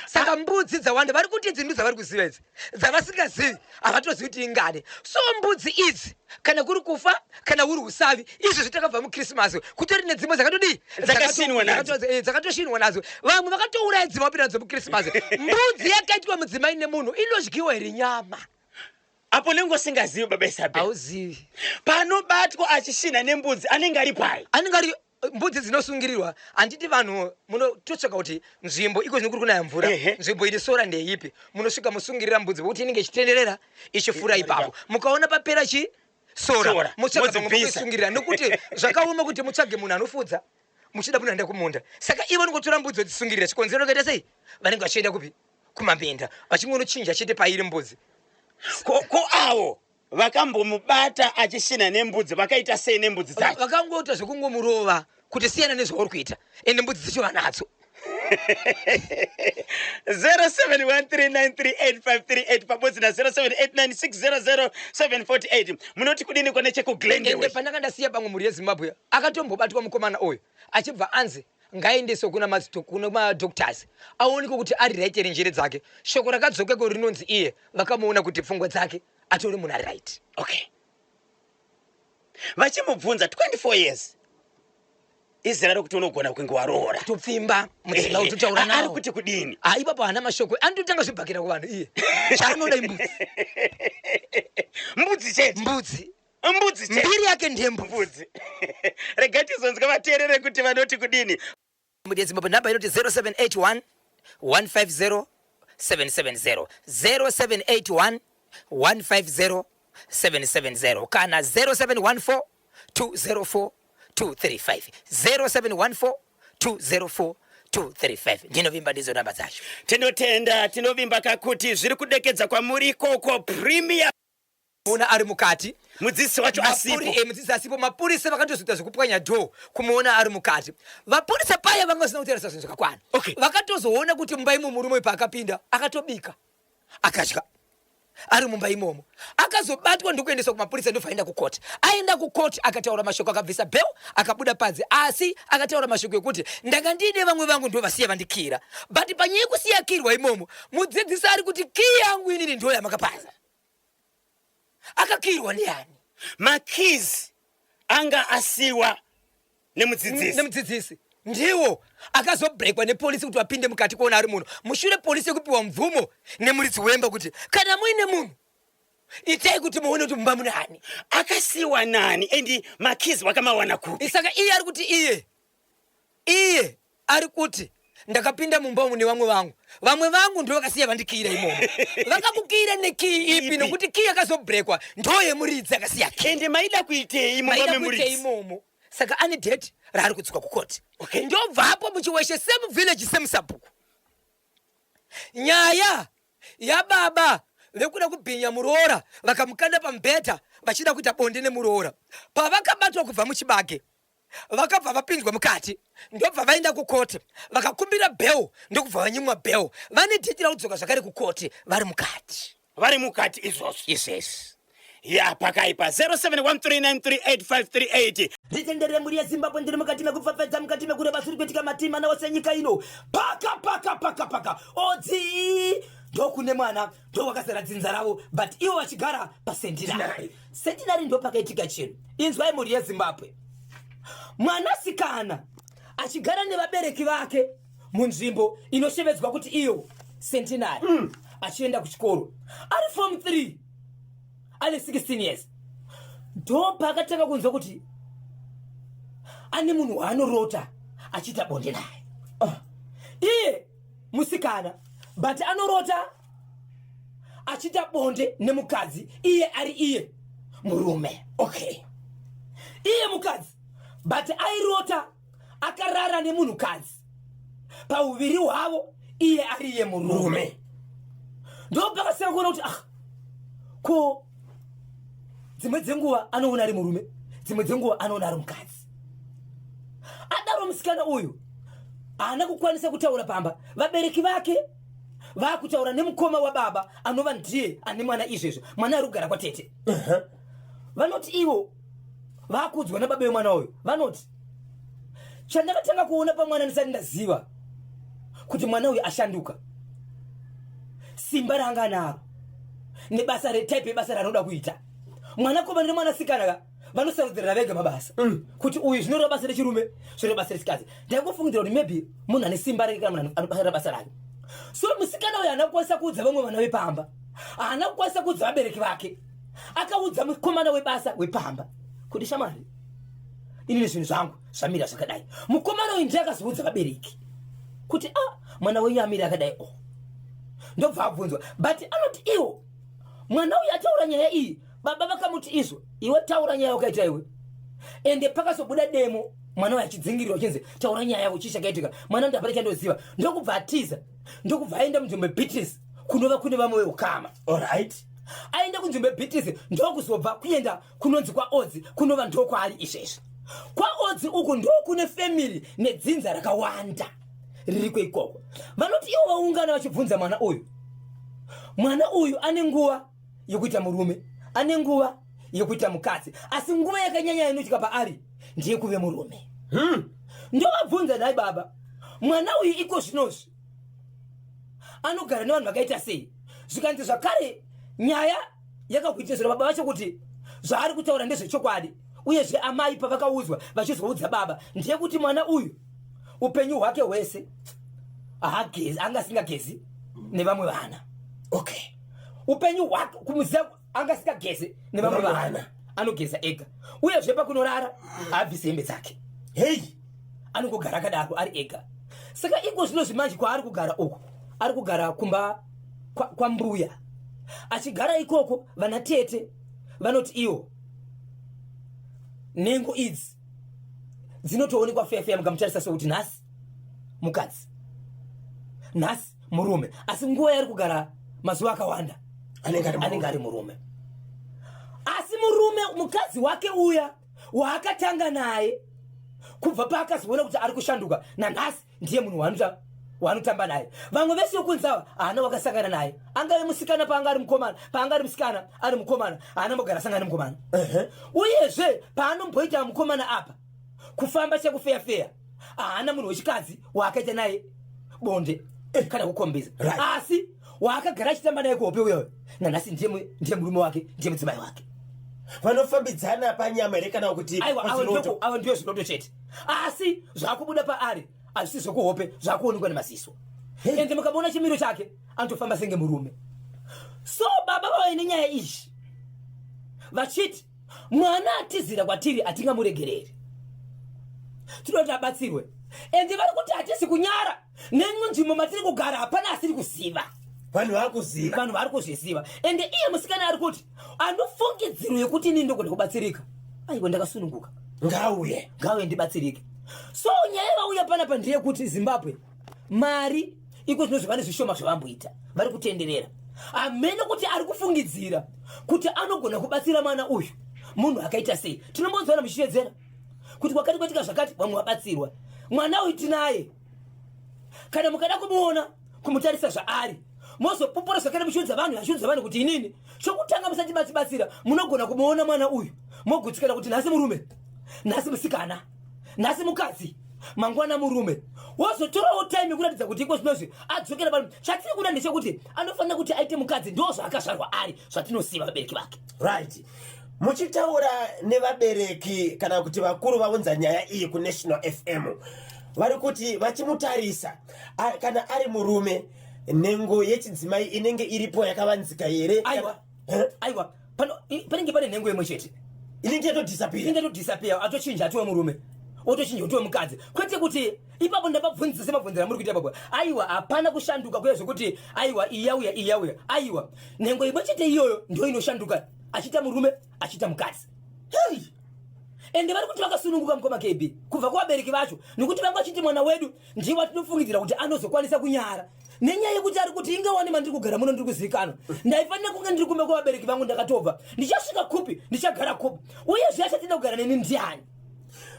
[SPEAKER 2] Saka mbudzi dzawanda vari kuti idzi ndudzavari kuziva idzi dzavasingazivi havatozivi kuti ingani. So mbudzi idzi kana kuri kufa kana uri usavi izvi zvitakabva muChristmas kutori nedzimwe dzakatodii
[SPEAKER 1] Dzakashinwa nadzo.
[SPEAKER 2] Dzakatoshinwa nadzo. Vamwe vakatouraya dzimwe vapinda nadzo muChristmas. Mbudzi yakaitwa mudzimai nemunhu inodyiwa here nyama?
[SPEAKER 1] Apo unenge usingazivi baba Isabel.
[SPEAKER 2] Hauzivi.
[SPEAKER 1] Panobatwa achishinha nembudzi anenge ari pai?
[SPEAKER 2] Anenge ari mbudzi dzinosungirirwa. Handiti vanhu munototsvaka kuti nzvimbo iko zvino kuri kunaya mvura. Nzvimbo iri sora ndeipi? Munosvika mosungirira mbudzi vokuti inenge ichitenderera ichifura ipapo. Mukaona papera chi sora motsvaka pamwe pokuisungirira nokuti zvakaoma kuti mutsvage munhu anofudza muchida kunoenda kumunda. Saka ivo vanongotora mbudzi vodzisungirira chikonzero vakaita sei? Vanenge vachienda kupi? Kumapinda vachingonochinja chete pairi mbudzi.
[SPEAKER 1] Ko avo vakambomubata achishinha nembudzi vakaita sei nembudzi dzacho?
[SPEAKER 2] Vakangoita zvekungomurova kuti siyana nezvauri kuita ende mbudzi dzacho vanadzo.
[SPEAKER 1] 0713938538 pabodzi na 0789600748 munoti kudini kone chekuGlendale?
[SPEAKER 2] Ende pandanga ndasiya pamwe mhuri yeZimbabwe akatombobatwa mukomana uyu achibva anzi ngaendeswe kuna kuna madoctors aonekwe kuti ari right here njere dzake. Shoko rakadzokeko rinonzi iye vakamuona kuti pfungwa dzake atori munhu ari right.
[SPEAKER 1] Okay. Vachimubvunza 24 years izera rokuti unogona kunge waroora.
[SPEAKER 2] Kutopfimba mudzimai utotaura
[SPEAKER 1] nawo. Ari kuti kudini?
[SPEAKER 2] Ah, ipapo haana mashoko. Anototanga zvibhakera kuvanhu iye. Chaanoda imbudzi.
[SPEAKER 1] Mbudzi chete.
[SPEAKER 2] Mbudzi.
[SPEAKER 1] Mbudzi chete.
[SPEAKER 2] Mbiri yake ndiye mbudzi.
[SPEAKER 1] Regai tizonzwa vateerere kuti vanoti kudini.
[SPEAKER 2] Mhuri yeZimbabwe nhamba inoti 0781 150 770 0781 150 770 kana 0714 204 235 0714 204 235 ndinovimba ndidzo namba dzacho.
[SPEAKER 1] Tinotenda, tinovimba kakuti zviri kudekedza kwamuri ikoko Premier.
[SPEAKER 2] Muona ari mukati.
[SPEAKER 1] Mudzidzisi wacho asipo.
[SPEAKER 2] Mudzidzisi asipo. Mapurisa vakatozoita zvekupwanya door kumuona ari mukati. Vapurisa paya vanga vasina kutarisa zvinhu zvakakwana.
[SPEAKER 1] Okay.
[SPEAKER 2] Vakatozoona kuti mumba imomo murume uyu paakapinda akatobika akadya ari mumba imomo. Akazobatwa ndokuendeswa kumapurisa ndobva aenda kukoti. Aenda kukoti akataura mashoko akabvisa bail akabuda panze asi akataura mashoko ekuti ndanga ndiine vamwe vangu ndovasiya vandikira. But panyaya yekusiya kirwa imomo mudzidzisi ari kuti key yangu inini ndiyo yamakapaza. Akakirwa neani?
[SPEAKER 1] Makeys anga asiwa nemudzidzisi.
[SPEAKER 2] Nemudzidzisi ndiwo akazobrekwa nepolisi kuti vapinde mukati kuona ari munhu. Mushure polisi yekupiwa mvumo nemuridzi wemba kuti kana muine munhu itai kuti muone kuti mumba mune ani.
[SPEAKER 1] Akasiwa nani and makeys wakamawana kupi?
[SPEAKER 2] Saka iye ari kuti iye Iye ari kuti ndakapinda mumba umu nevamwe vangu, vamwe vangu ndo vakasiya vandikiyira imomo. Vakakukiyira nekiyi ipi? Nokuti kiyi yakazobrekwa ndo yemuridzi akasiya kiyi.
[SPEAKER 1] Ende maida kuitei mumba
[SPEAKER 2] Maida kuitei
[SPEAKER 1] memuridzi?
[SPEAKER 2] imomo? Saka ane date raari kudzoka kukoti.
[SPEAKER 1] Okay.
[SPEAKER 2] Ndobvapo muChiweshe same village same sabhuku. Nyaya yababa vekuda kubhinya muroora vakamukanda pamubhedha vachida kuita bonde nemuroora. Pavakabatwa kubva muchibage. Vakabva vapinzwa mukati ndobva vaenda kukoti vakakumbira bail, ndokubva vanyimwa bail. Vane date rakudzoka zvakare kukoti vari mukati.
[SPEAKER 1] Vari mukati izvozvo.
[SPEAKER 2] Izvezvi.
[SPEAKER 1] Ya, pakaipa. 0713938538.
[SPEAKER 2] Nditenderere mhuri yeZimbabwe, ndiri mukati mekupfapfedza, mukati mekureba zviri kuitika matima nawo senyika ino. Paka paka paka paka odzi ndokune mwana ndokwakazara dzinza ravo, but ivo vachigara paCentenary. Centenary ndo pakaitika chinhu. Inzwai mhuri yeZimbabwe, mwanasikana achigara nevabereki vake munzvimbo inoshevedzwa kuti iyo Centenary, achienda kuchikoro ari form 3, ane 16 years, ndo paakatanga kunzwa kuti ane munhu waanorota achiita bonde naye. Iye musikana, but anorota achiita bonde nemukadzi, iye ari iye murume. Okay, iye mukadzi, but airota akarara nemunhukadzi pauviri hwavo, iye ari iye murume. Ndo pakasiyana kuona kuti, ah, ko dzimwe dzenguva anoona ari murume, dzimwe dzenguva anoona ari mukadzi. Adaro musikana uyu haana kukwanisa kutaura pamba. Vabereki vake vaakutaura nemukoma wababa, anova ndiye ane mwana izvezvo. Mwana ari kugara kwatete. Vanoti ivo vakuudzwa nababa vemwana uyu, vanoti chandakatanga kuona pamwana ndisati ndaziva kuti mwana uyu ashanduka, simba raanga anaro nebasa retype yebasa raanoda kuita. Mwanakomana nemwanasikana ka vanosarudzirana vega mabasa, kuti uyu zvinoreva basa rechirume, zvinoreva basa rechikadzi. Ndaingofungidzira kuti maybe munhu ane simba rake kana munhu anobatira basa rake. So musikana uyu haana kukwanisa kuudza vamwe vana vepamba, haana kukwanisa kuudza vabereki vake. Akaudza mukomana webasa wepamba kuti, shamwari, inini zvinhu zvangu zvamira zvakadai. Mukomana uyu ndiye akazoudza vabereki kuti, a ah, mwana wenyu amira akadai. O, ndobva abvunzwa, but anoti iwo mwana uyu ataura nyaya iyi, baba vakamuti izvo, iwe taura nyaya wakaita iwe. Ende pakazobuda demo, mwana uyu achidzingirirwa, achinzi taura nyaya yako, chii chakaitika? Mwana ndapana chandoziva. Ndokubva atiza, ndokubva aenda munzvimbo yeBeatrice, kunova kune vamwe veukama.
[SPEAKER 1] Alright.
[SPEAKER 2] Aenda kunzvimbo yeBeatrice, ndokuzobva kuenda kunonzi kwaOdzi, kunova ndokwaari izvezvi. KwaOdzi uku ndokune family nedzinza rakawanda ririko ikoko. Vanoti ivo vaungana vachibvunza mwana uyu, mwana uyu ane nguva yekuita murume, ane nguva yekuita mukadzi, asi nguva yakanyanya inoitika paari ndeyekuve murume. Ndovabvunza, nhai baba, mwana uyu iko zvinozvi anogara nevanhu vakaita sei? Zvikanzi zvakare nyaya yakakuitizira baba vacho kuti zvaari kutaura ndezvechokwadi. Uyezve amai pavakaudzwa vachizoudza baba ndeyekuti mwana uyu upenyu hwake hwese haagezi, anga asingagezi nevamwe vana. Upenyu hwake kumuziva, anga asingageze nevamwe vana, anogeza ega. Uyezve pakunorara haabvisi hembe dzake.
[SPEAKER 1] Hei.
[SPEAKER 2] Anongogara akadaro ari ega. Saka iko zvino zvimanje kwaari kugara uku, ari kugara kumba kwambuya. Achigara ikoko, vana tete vanoti iwo nhengo idzi dzinotoonekwa feya feya, mukamutarisa sekuti nhasi mukadzi, nhasi murume, asi nguva yaari kugara mazuva akawanda
[SPEAKER 1] anenge ari
[SPEAKER 2] anenge ari murume. Asi murume, mukadzi wake uya waakatanga naye kubva paakazoona kuti ari kushanduka, nanhasi ndiye munhu waanotamba naye. Vamwe vese vekunzi ava haana wakasangana naye, angave musikana paanga ari mukomana, paanga ari musikana ari mukomana, haana mbogara asangana nemukomana. Uyezve paanomboita mukomana apa kufamba chekufeya-feya, haana munhu wechikadzi waakaita naye bonde kana kukombisa. Asi waakagara achitamba naye kuhope uyoyo nanhasi ndiye murume wake, ndiye mudzimai wake.
[SPEAKER 1] Vanofambidzana panyama here kana kuti
[SPEAKER 2] Aiwa, avo
[SPEAKER 1] pazviroto?
[SPEAKER 2] Avo ndiyo zviroto chete, asi zvakubuda paari hazvisi zvekuhope, zvakuonekwa nemaziso. Ende mukamuona chimiro chake, anotofamba senge murume. So baba vavaine nyaya iyi vachiti mwana atizira kwatiri, hatingamuregereri, tinoda kuti abatsirwe. Ende vari kuti hatisi kunyara, nemunzvimbo matiri kugara hapana asiri kuziva.
[SPEAKER 1] Vanhu vakuziva.
[SPEAKER 2] Vanhu vari kuzviziva. Ende iye musikana ari kuti anofungidziro yekuti inini ndogona kubatsirika, aiwa, ndakasununguka.
[SPEAKER 1] Ngauye.
[SPEAKER 2] Ngauye ndibatsirike. So nyaya vauya panapa ndeyekuti Zimbabwe, mari iko zvinozvi vane zvishoma zvavamboita, vari kutenderera hamene kuti ari kufungidzira kuti anogona kubatsira mwana uyu munhu akaita sei. Tinombonzwana muchitedzera. kuti kwakati kwaitika zvakati, vamwe vabatsirwa. Mwana uyu tinaye, kana mukada kumuona, kumutarisa zvaari, mozopupura zvakare muchiudza vanhu, achiudza vanhu kuti inini chokutanga musati matibatsira, munogona kumuona mwana uyu mogutsikana kuti nhasi murume, nhasi musikana, nhasi mukadzi, mangwana murume. Wozotorawo time yekuratidza kuti iko zvinozvi adzokera pano. Chatiri kuda ndechekuti anofanira kuti aite mukadzi, ndo zvaakazvarwa ari, zvatinosiva vabereki vake.
[SPEAKER 3] Right, muchitaura nevabereki kana kuti vakuru vaunza nyaya iyi kuNational FM, vari kuti vachimutarisa, kana ari murume, nhengo yechidzimai inenge iripo yakavanzika here?
[SPEAKER 2] Aiwa. Aiwa, panenge pane nhengo imwe chete.
[SPEAKER 3] Inenge yatodisappear.
[SPEAKER 2] Inenge yatodisappear, atochinja atiwe murume, otochinja utiwe mukadzi. Kwete kuti ipapo ndapabvunzisa semabvunzira muri kuita ipapo. Aiwa, hapana kushanduka kuya zvekuti aiwa, iyi yauya, iyi yauya. Aiwa, nhengo imwe chete iyoyo ndo inoshanduka, achiita murume, achiita mukadzi.
[SPEAKER 3] Hey!
[SPEAKER 2] Ende vari kuti vakasununguka, mukoma KB, kubva kuvabereki vacho, nekuti vanga vachiti mwana wedu ndiwo atinofungidzira kuti anozokwanisa kunyara nenyaya yekuti ari kuti inge wani mandiri kugara muno ndiri kuzivikanwa, ndaifanira kunge ndiri kumba kwavabereki vangu. Ndakatobva, ndichasvika kupi? Ndichagara kupi? Uyezve achatida kugara neni ndiani?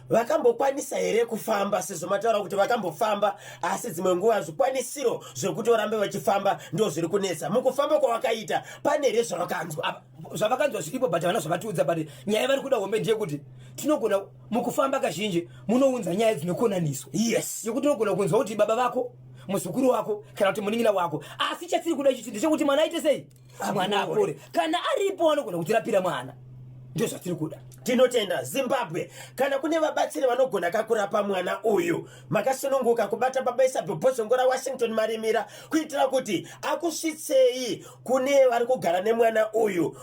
[SPEAKER 3] Vakambokwanisa here kufamba, sezvo mataura kuti vakambofamba, asi dzimwe nguva zvikwanisiro zvekuti varambe vachifamba ndo zviri kunetsa? Mukufamba kwavakaita pane here zvavakanzwa?
[SPEAKER 2] Zvavakanzwa zviripo, but havana zvavatiudza. But nyaya vari kuda hombe ndeyekuti tinogona mukufamba kazhinji munounza nyaya dzinokonaniswa yekuti unogona kunzwa kuti baba vako, muzukuru wako, kana kuti munin'ina wako. Asi chatiri kuda ichichi ndechekuti mwana aite sei? Mwana apore. Kana aripo anogona kutirapira mwana, ndio zvatiri kuda.
[SPEAKER 3] Tinotenda. Zimbabwe, kana kune vabatsiri vanogona kakurapa mwana uyu, makasununguka kubata Baba Isabel Bhozhongora Washington Marimira kuitira kuti akusvitsei kune vari kugara nemwana uyu,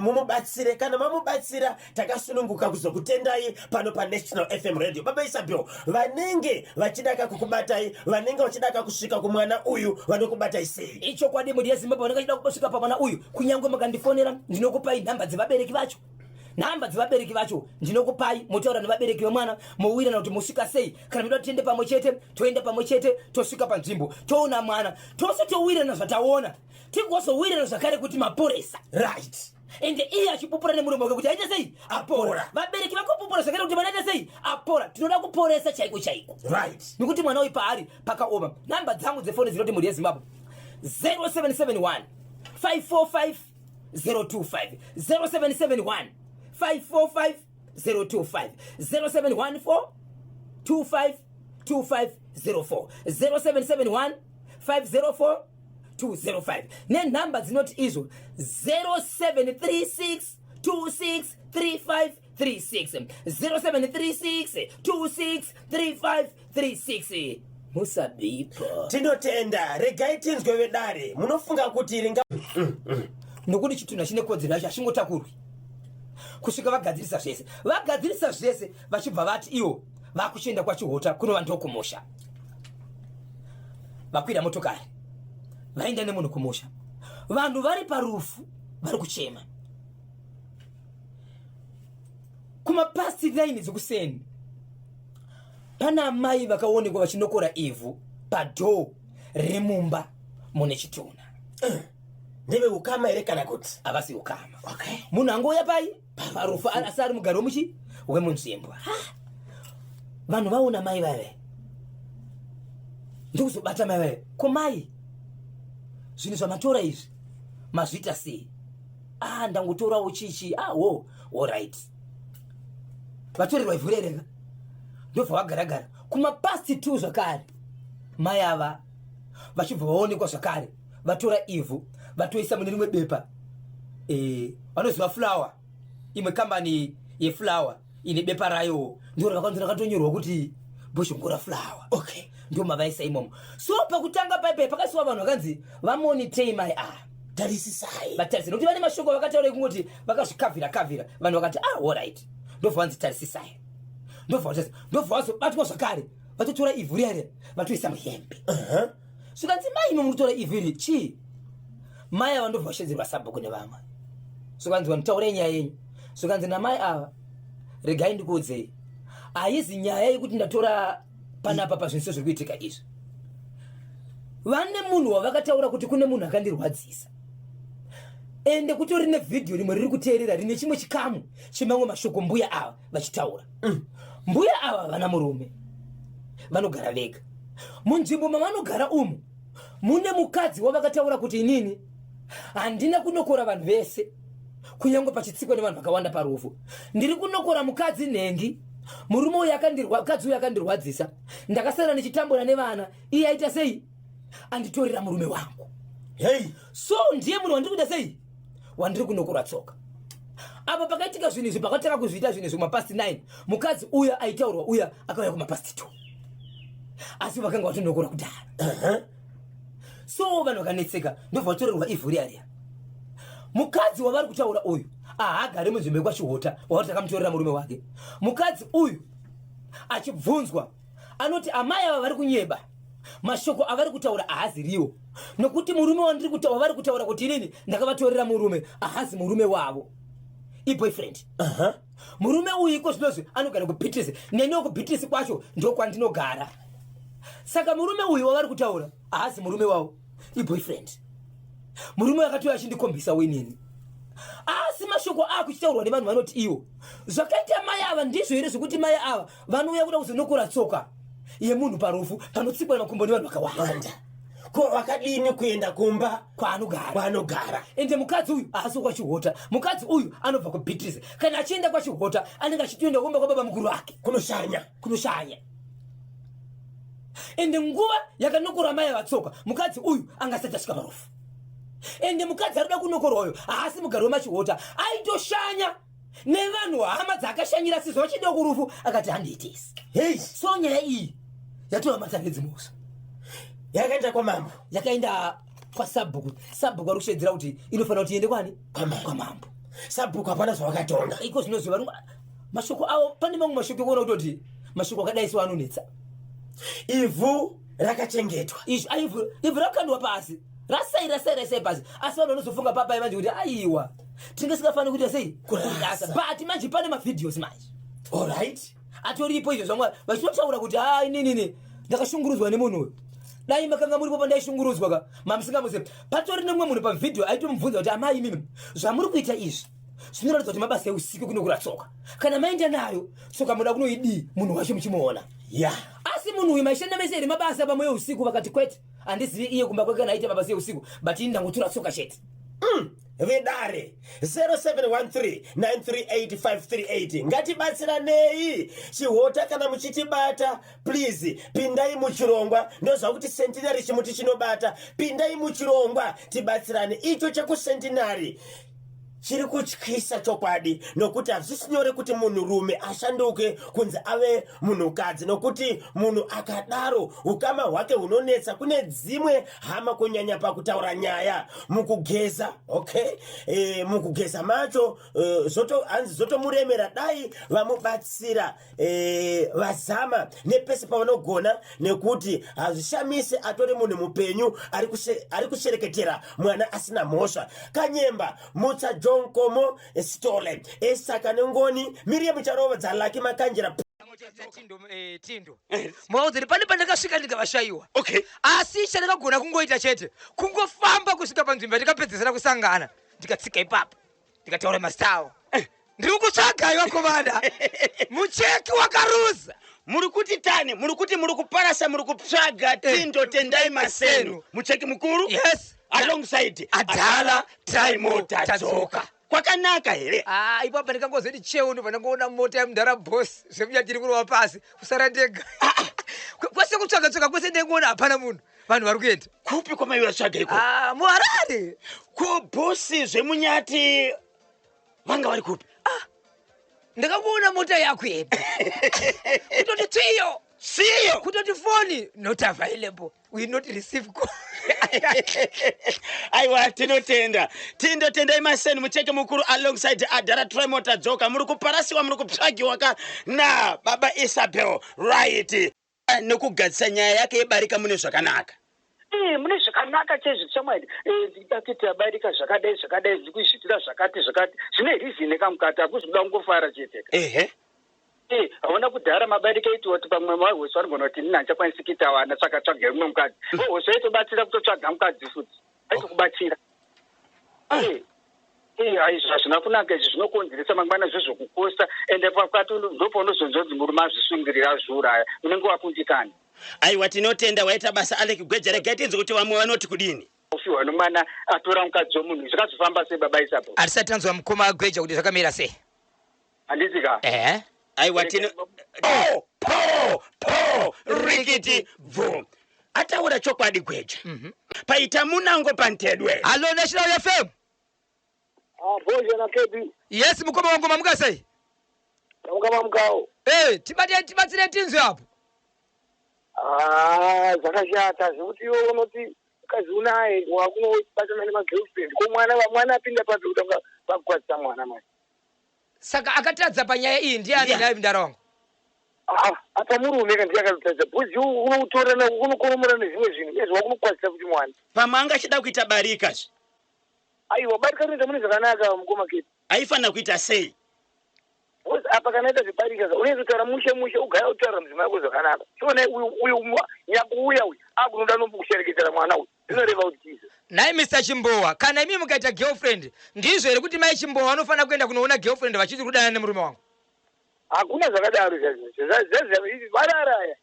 [SPEAKER 3] mumubatsire. Kana mamubatsira, takasununguka kuzokutendai pano paNational FM Radio. Baba Isabel, vanenge vachida kakukubatai, vanenge vachida kakusvika kumwana uyu, vanokubatai sei?
[SPEAKER 2] Ichokwadi, mhuri yeZimbabwe, vanenge vachida kusvika pamwana uyu, kunyange mukandifonera, ndinokupai nhamba dzevabereki vacho. Nhamba dzevabereki vacho ndinokupai, motaura nevabereki vemwana, mowirirana kuti mosvika sei. Kana muda tiende pamwe chete, toenda pamwe chete, tosvika panzvimbo, toona mwana tose, towirirana zvataona, tigozowirirana zvakare kuti maporesa. Ende iye achipupura nemuromo wake kuti aite sei? Apora. Vabereki vakopupura zvakare kuti mwana aite sei? Apora. Tinoda kuporesa chaiko chaiko, nekuti mwana uyu paari pakaoma. Nhamba dzangu dzefoni dzinoti, mhuri yeZimbabwe, 0771 545 025, 0771 545 025, 0714 25 2504, 0771 504 205, nenhamba dzinoti izvo 0736 26 35 36, 0736 26 35 36. Musabipa.
[SPEAKER 3] Tinotenda. Regai tinzwe vedare, munofunga kuti ringa
[SPEAKER 2] Nokuti chitunha chine kodzero yacho, hachingotakurwi kusvika vagadzirisa zvese. Vagadzirisa zvese, vachibva vati ivo vakuchienda kwaChihota kunova ndokumusha. Vakwira motokari, vaenda nemunhu kumusha. Vanhu vari parufu vari kuchema. Kumapast 9 dzekuseni, pana amai vakaonekwa vachinokora ivhu padoor remumba mune chitunha.
[SPEAKER 3] Ndeve ukama here kana kuti?
[SPEAKER 2] Havasi ukama. Munhu angouya pai parufu, asi ari mugari wemuchi wemunzvimbo. Ha! Vanhu vaona mai vave, ndikuzobata mai vave. Ko mai, zvinhu zvamatora izvi mazviita sei? Ah, ndangotorawo chichi. Ah, wo alright, vatorerwa ivhu rereka, ndobva vagaragara. Kumapast 2 zvakare, mai ava vachibva vaonekwa zvakare vatora ivhu, vatoisa mune rimwe bepa. Vanoziva flour, imwe kambani yeflour ine bepa rayo, ndo ravakanzi rakatonyorwa kuti Bhozhongora Flour. Ndo mavaisa imomo. So pakutanga paipai pakasiwa vanhu vakanzi vamonitei mai ava.
[SPEAKER 3] Tarisisai.
[SPEAKER 2] Vatarise, nokuti vane mashoko vakataura ekungoti vakazvikavhira kavhira. Vanhu vakati, ah, alright, ndobva vanzi tarisisai, ndobva vatarisa, ndobva vazobatwa zvakare vatotora ivhu riya riya, vatoisa muhembe. Zvikanzi, mai, imo mukutora ivhu iri chii? Mai ava ndobva vashedzerwa sabhuku nevamwe. Zvikanzi, vanhu, taurai nyaya yenyu. Zvikanzi namai ava, regai ndikuudzei, haizi nyaya yekuti ndatora panapa pazvinhu zviri kuitika izvi. Vane munhu wavakataura kuti kune munhu akandirwadzisa, ende kutori nevhidhiyo rimwe riri kuteerera rine chimwe chikamu chemamwe mashoko mbuya ava vachitaura. Mbuya ava havana murume, vanogara vega. Munzvimbo mavanogara umu mune mukadzi wavakataura kuti inini handina kunokora vanhu vese, kunyange pachitsikwa nevanhu vakawanda parufu. Ndiri kunokora mukadzi nhengi. Murume uyu akandirwa, mukadzi uyu akandirwadzisa. Ndakasara ndichitambura nevana. Iye aita sei? Anditorera murume wangu.
[SPEAKER 3] Hey.
[SPEAKER 2] So ndiye munhu wandiri kuita sei? Wandiri kunokora tsoka. Apa pakaitika zvinhu izvi, pakatanga kuzviita zvinhu izvi kumapast 9, mukadzi uya aitaurwa uya akauya kumapast 2, asi vakanga vatonokora kudhara. So vanhu vakanetseka, ndobva vatorerwa ivhu riya riya. Mukadzi wavari kutaura uyu haagari munzvimbo yekwaChihota wavari takamutorera murume wake. Mukadzi uyu achibvunzwa anoti amai ava vari kunyeba, mashoko avari kutaura haaziriwo, nokuti murume wavari kutaura kuti inini ndakavatorera murume haasi murume wavo, iboyfriend. Murume uyu iko zvinozvi anogara kuBeatrice, neniwo kuBeatrice kwacho ndokwandinogara. Saka murume uyu wavari kutaura haasi murume wavo, iboyfriend. Murume akatouya achindikombisa inini, asi mashoko akuchitaurwa nevanhu vanoti iwo zvakaita mai ava ndizvo here zvekuti mai ava vanouya kuda kuzonokora tsoka yemunhu parufu panotsikwa nemakumbo nevanhu vakawanda?
[SPEAKER 3] Wanda. Ko vakadini kuenda kumba
[SPEAKER 2] kwaanogara?
[SPEAKER 3] Kwaanogara.
[SPEAKER 2] Ende mukadzi uyu haasi kwaChihota, mukadzi uyu anobva kuBeatrice. Kana achienda kwaChihota anenge achitoenda kumba kwababa mukuru vake.
[SPEAKER 3] Kunoshanya.
[SPEAKER 2] Kunoshanya. Ende nguva yakanokora mai avatsoka, mukadzi uyu anga asati asvika parufu. Ende mukadzi arikuda kunokorwa uyu haasi mugari wemaChihota, aitoshanya nevanhu hama dzaakashanyira sizvo vachienda kurufu, akati handiitisi.
[SPEAKER 3] Hey.
[SPEAKER 2] So nyaya iyi yatova matare edzimhosva.
[SPEAKER 3] Yakaenda kwamambo.
[SPEAKER 2] Yakaenda kwasabhuku. Sabhuku ari kushedzera kuti inofanira kuti iende kwani?
[SPEAKER 3] Kwamambo.
[SPEAKER 2] Kwamambo.
[SPEAKER 3] Sabhuku hapana zvavakatonga.
[SPEAKER 2] Iko zvinozvi vari mashoko avo, pane mamwe mashoko ekuona kutoti mashoko akadai so anonetsa.
[SPEAKER 3] Ivhu rakachengetwa.
[SPEAKER 2] Izvi ivhu rakakandwa pasi, rasai rasai rasai pasi, asi vanhu vanozofunga papai manje kuti aiwa, tinge singafaniri kuita sei?
[SPEAKER 3] Kurasa.
[SPEAKER 2] But manje pane mavideos manje.
[SPEAKER 3] Alright.
[SPEAKER 2] Atoripo izvo zvamwe vachitotaura kuti ha, ininini ndakashungurudzwa nemunhu uyu, dai makanga muripo pandaishungurudzwa ka mamusingamuzivi. Patori nemumwe munhu pavhidhiyo aitomubvunza kuti amai imimi zvamuri kuita izvi zvinoratidza kuti mabasa eusiku kunokura tsoka, kana maenda nayo tsoka muda kunoidii munhu wacho muchimuona? Asi munhu uyu maishanda mese here mabasa pamwe eusiku? Vakati kwete, handizivi iye kumba kwake kana aita mabasa eusiku, but ini ndangotora tsoka chete.
[SPEAKER 3] Vedare 0713938538, ngatibatsiranei. Chihota, kana muchitibata, please pindai muchirongwa. Ndoziva kuti Centenary chimuti chinobata. Pindai muchirongwa tibatsirane. Icho chekuCentenary chiri kutyisa chokwadi, nokuti hazvisi nyore kuti munhurume ashanduke kunzi ave munhukadzi, nokuti munhu akadaro ukama hwake hunonetsa kune dzimwe hama, kunyanya pakutaura nyaya mukugeza. Okay, mukugeza macho hanzi zotomuremera. Dai vamubatsira, vazama nepese pavanogona, nekuti hazvishamisi atori munhu mupenyu ari kushereketera mwana asina mhosva. Kanyemba Mutsa, John Komo Stole, Esaka Nengoni, Miriam Charova, Dzalaki Makanjira.
[SPEAKER 2] Tindo, Tindo, mwaudzi pane pandakasvika ndikavashayiwa. Asi chandakagona kungoita chete kungofamba kusvika panzvimbo yandikapedzesera kusangana, ndikatsika ipapo, ndikataura mazita avo. Ndiri kutsvagai vakomana, mucheki wakaruza.
[SPEAKER 1] Muri kuti tani? Muri kuti muri kuparasa, muri kutsvaga Tindo Tendai Masenu, mucheki mukuru?
[SPEAKER 2] Yes.
[SPEAKER 1] Alongside
[SPEAKER 2] Adhala
[SPEAKER 1] Traimo Tadzoka. Kwakanaka here?
[SPEAKER 2] Ah, ipapo ndikangozoti cheu, ndobva ndangoona mota yamudhara boss zvemunyatiri kurova pasi, kusara ndega. Kwese kutsvaga tsvaga kwese ndengoona hapana munhu, vanhu vari kuenda.
[SPEAKER 1] Kupi kwamaiva tsvaga iko?
[SPEAKER 2] Ah, muHarare.
[SPEAKER 1] Ko boss zvemunyati vanga vari kupi?
[SPEAKER 2] Ndakangoona mota yakuenda, kutoti tsiyo.
[SPEAKER 1] Siyo.
[SPEAKER 2] Kutoti foni not available, we not receive call.
[SPEAKER 1] Aiwa, tinotenda Tindo Tendai Maseni, mucheke mukuru, alongside Adhara Trimo Tadzoka. Muri kuparasiwa, muri kutsvagiwa ka na baba Isabel, right, nekugadzisa nyaya yake yebarika mune zvakanaka.
[SPEAKER 4] Mune zvakanaka chaizvo shamwari. Ndida kuita barika zvakadai zvakadai, ndiri kuzviitira zvakati zvakati, zvine reason kamukati, hakuzi kuda kungofara chete. Hauna kudhara mabarika aitiwa kuti pamwe vahosi vanogona kuti inini handichakwanisi kuita vana, saka tsvagai mumwe mukadzi. Vahosi vaitobatsira kutotsvaga mukadzi futi, vaitokubatsira. Iya, izvi hazvina kunaka izvi zvinokonzeresa mangwana zvezvokukosta ende pakati ndopaunozonzwa kunzi murume azvisungirira azviuraya unenge wakundikana.
[SPEAKER 1] Aiwa tinotenda waita basa Alec Gweja regai tinzwe kuti vamwe vanoti kudini.
[SPEAKER 4] Kufiwa nomwana atora mukadzi wemunhu zvakazofamba sei baba Isabel?
[SPEAKER 2] Hatisati tanzwa mukoma Gweja kuti zvakamira sei.
[SPEAKER 4] Handiti ka?
[SPEAKER 2] Ehe.
[SPEAKER 1] Aiwa tino po po po rikiti bvu. Ataura chokwadi Gweja. Paita munango pantedwe.
[SPEAKER 2] Hallo National FM.
[SPEAKER 5] Ah, Bozho na KB.
[SPEAKER 2] Yes mukoma wangu mamuka sei?
[SPEAKER 5] Tamuka mamukawo.
[SPEAKER 2] Eh, tibate tibatsire tinzwe apo.
[SPEAKER 5] Ah, zvakashata zvekuti iwe unoti mukadzi unaye wakunobatana nemagirlfriend ko mwana mwana apinda papi kutanga vakukwadzisa mwana manje.
[SPEAKER 2] Saka akatadza panyaya iyi ndiani
[SPEAKER 1] Ndiani?
[SPEAKER 2] nhai mdara wangu?
[SPEAKER 5] Ah, apa murume ka ndiye akatadza bhozi unotorana unokoromora nezvimwe zvinhu ezvo wakunokwadzisa kuti mwana.
[SPEAKER 1] Pamwe anga achida kuita barika zve.
[SPEAKER 5] Aiwa barika rinoita mune zvakanaka mukoma Keti.
[SPEAKER 1] Aifanira kuita sei?
[SPEAKER 5] Because apa kana aita zvebarika ka unenge kutaura mushe mushe ugaya utaura mudzimai wako zvakanaka. Chionai uyu uyu nyakuuya uyu akunoda nokushereketera mwana uyu. Zvinoreva kuti chii?
[SPEAKER 2] Nhai Mister Chimbowa, kana imi mukaita girlfriend, ndizvo here kuti mai Chimbowa vanofanira kuenda kunoona girlfriend vachiti kudanana nemurume wangu?
[SPEAKER 5] Hakuna zvakadaro chaizvo. Varara aya.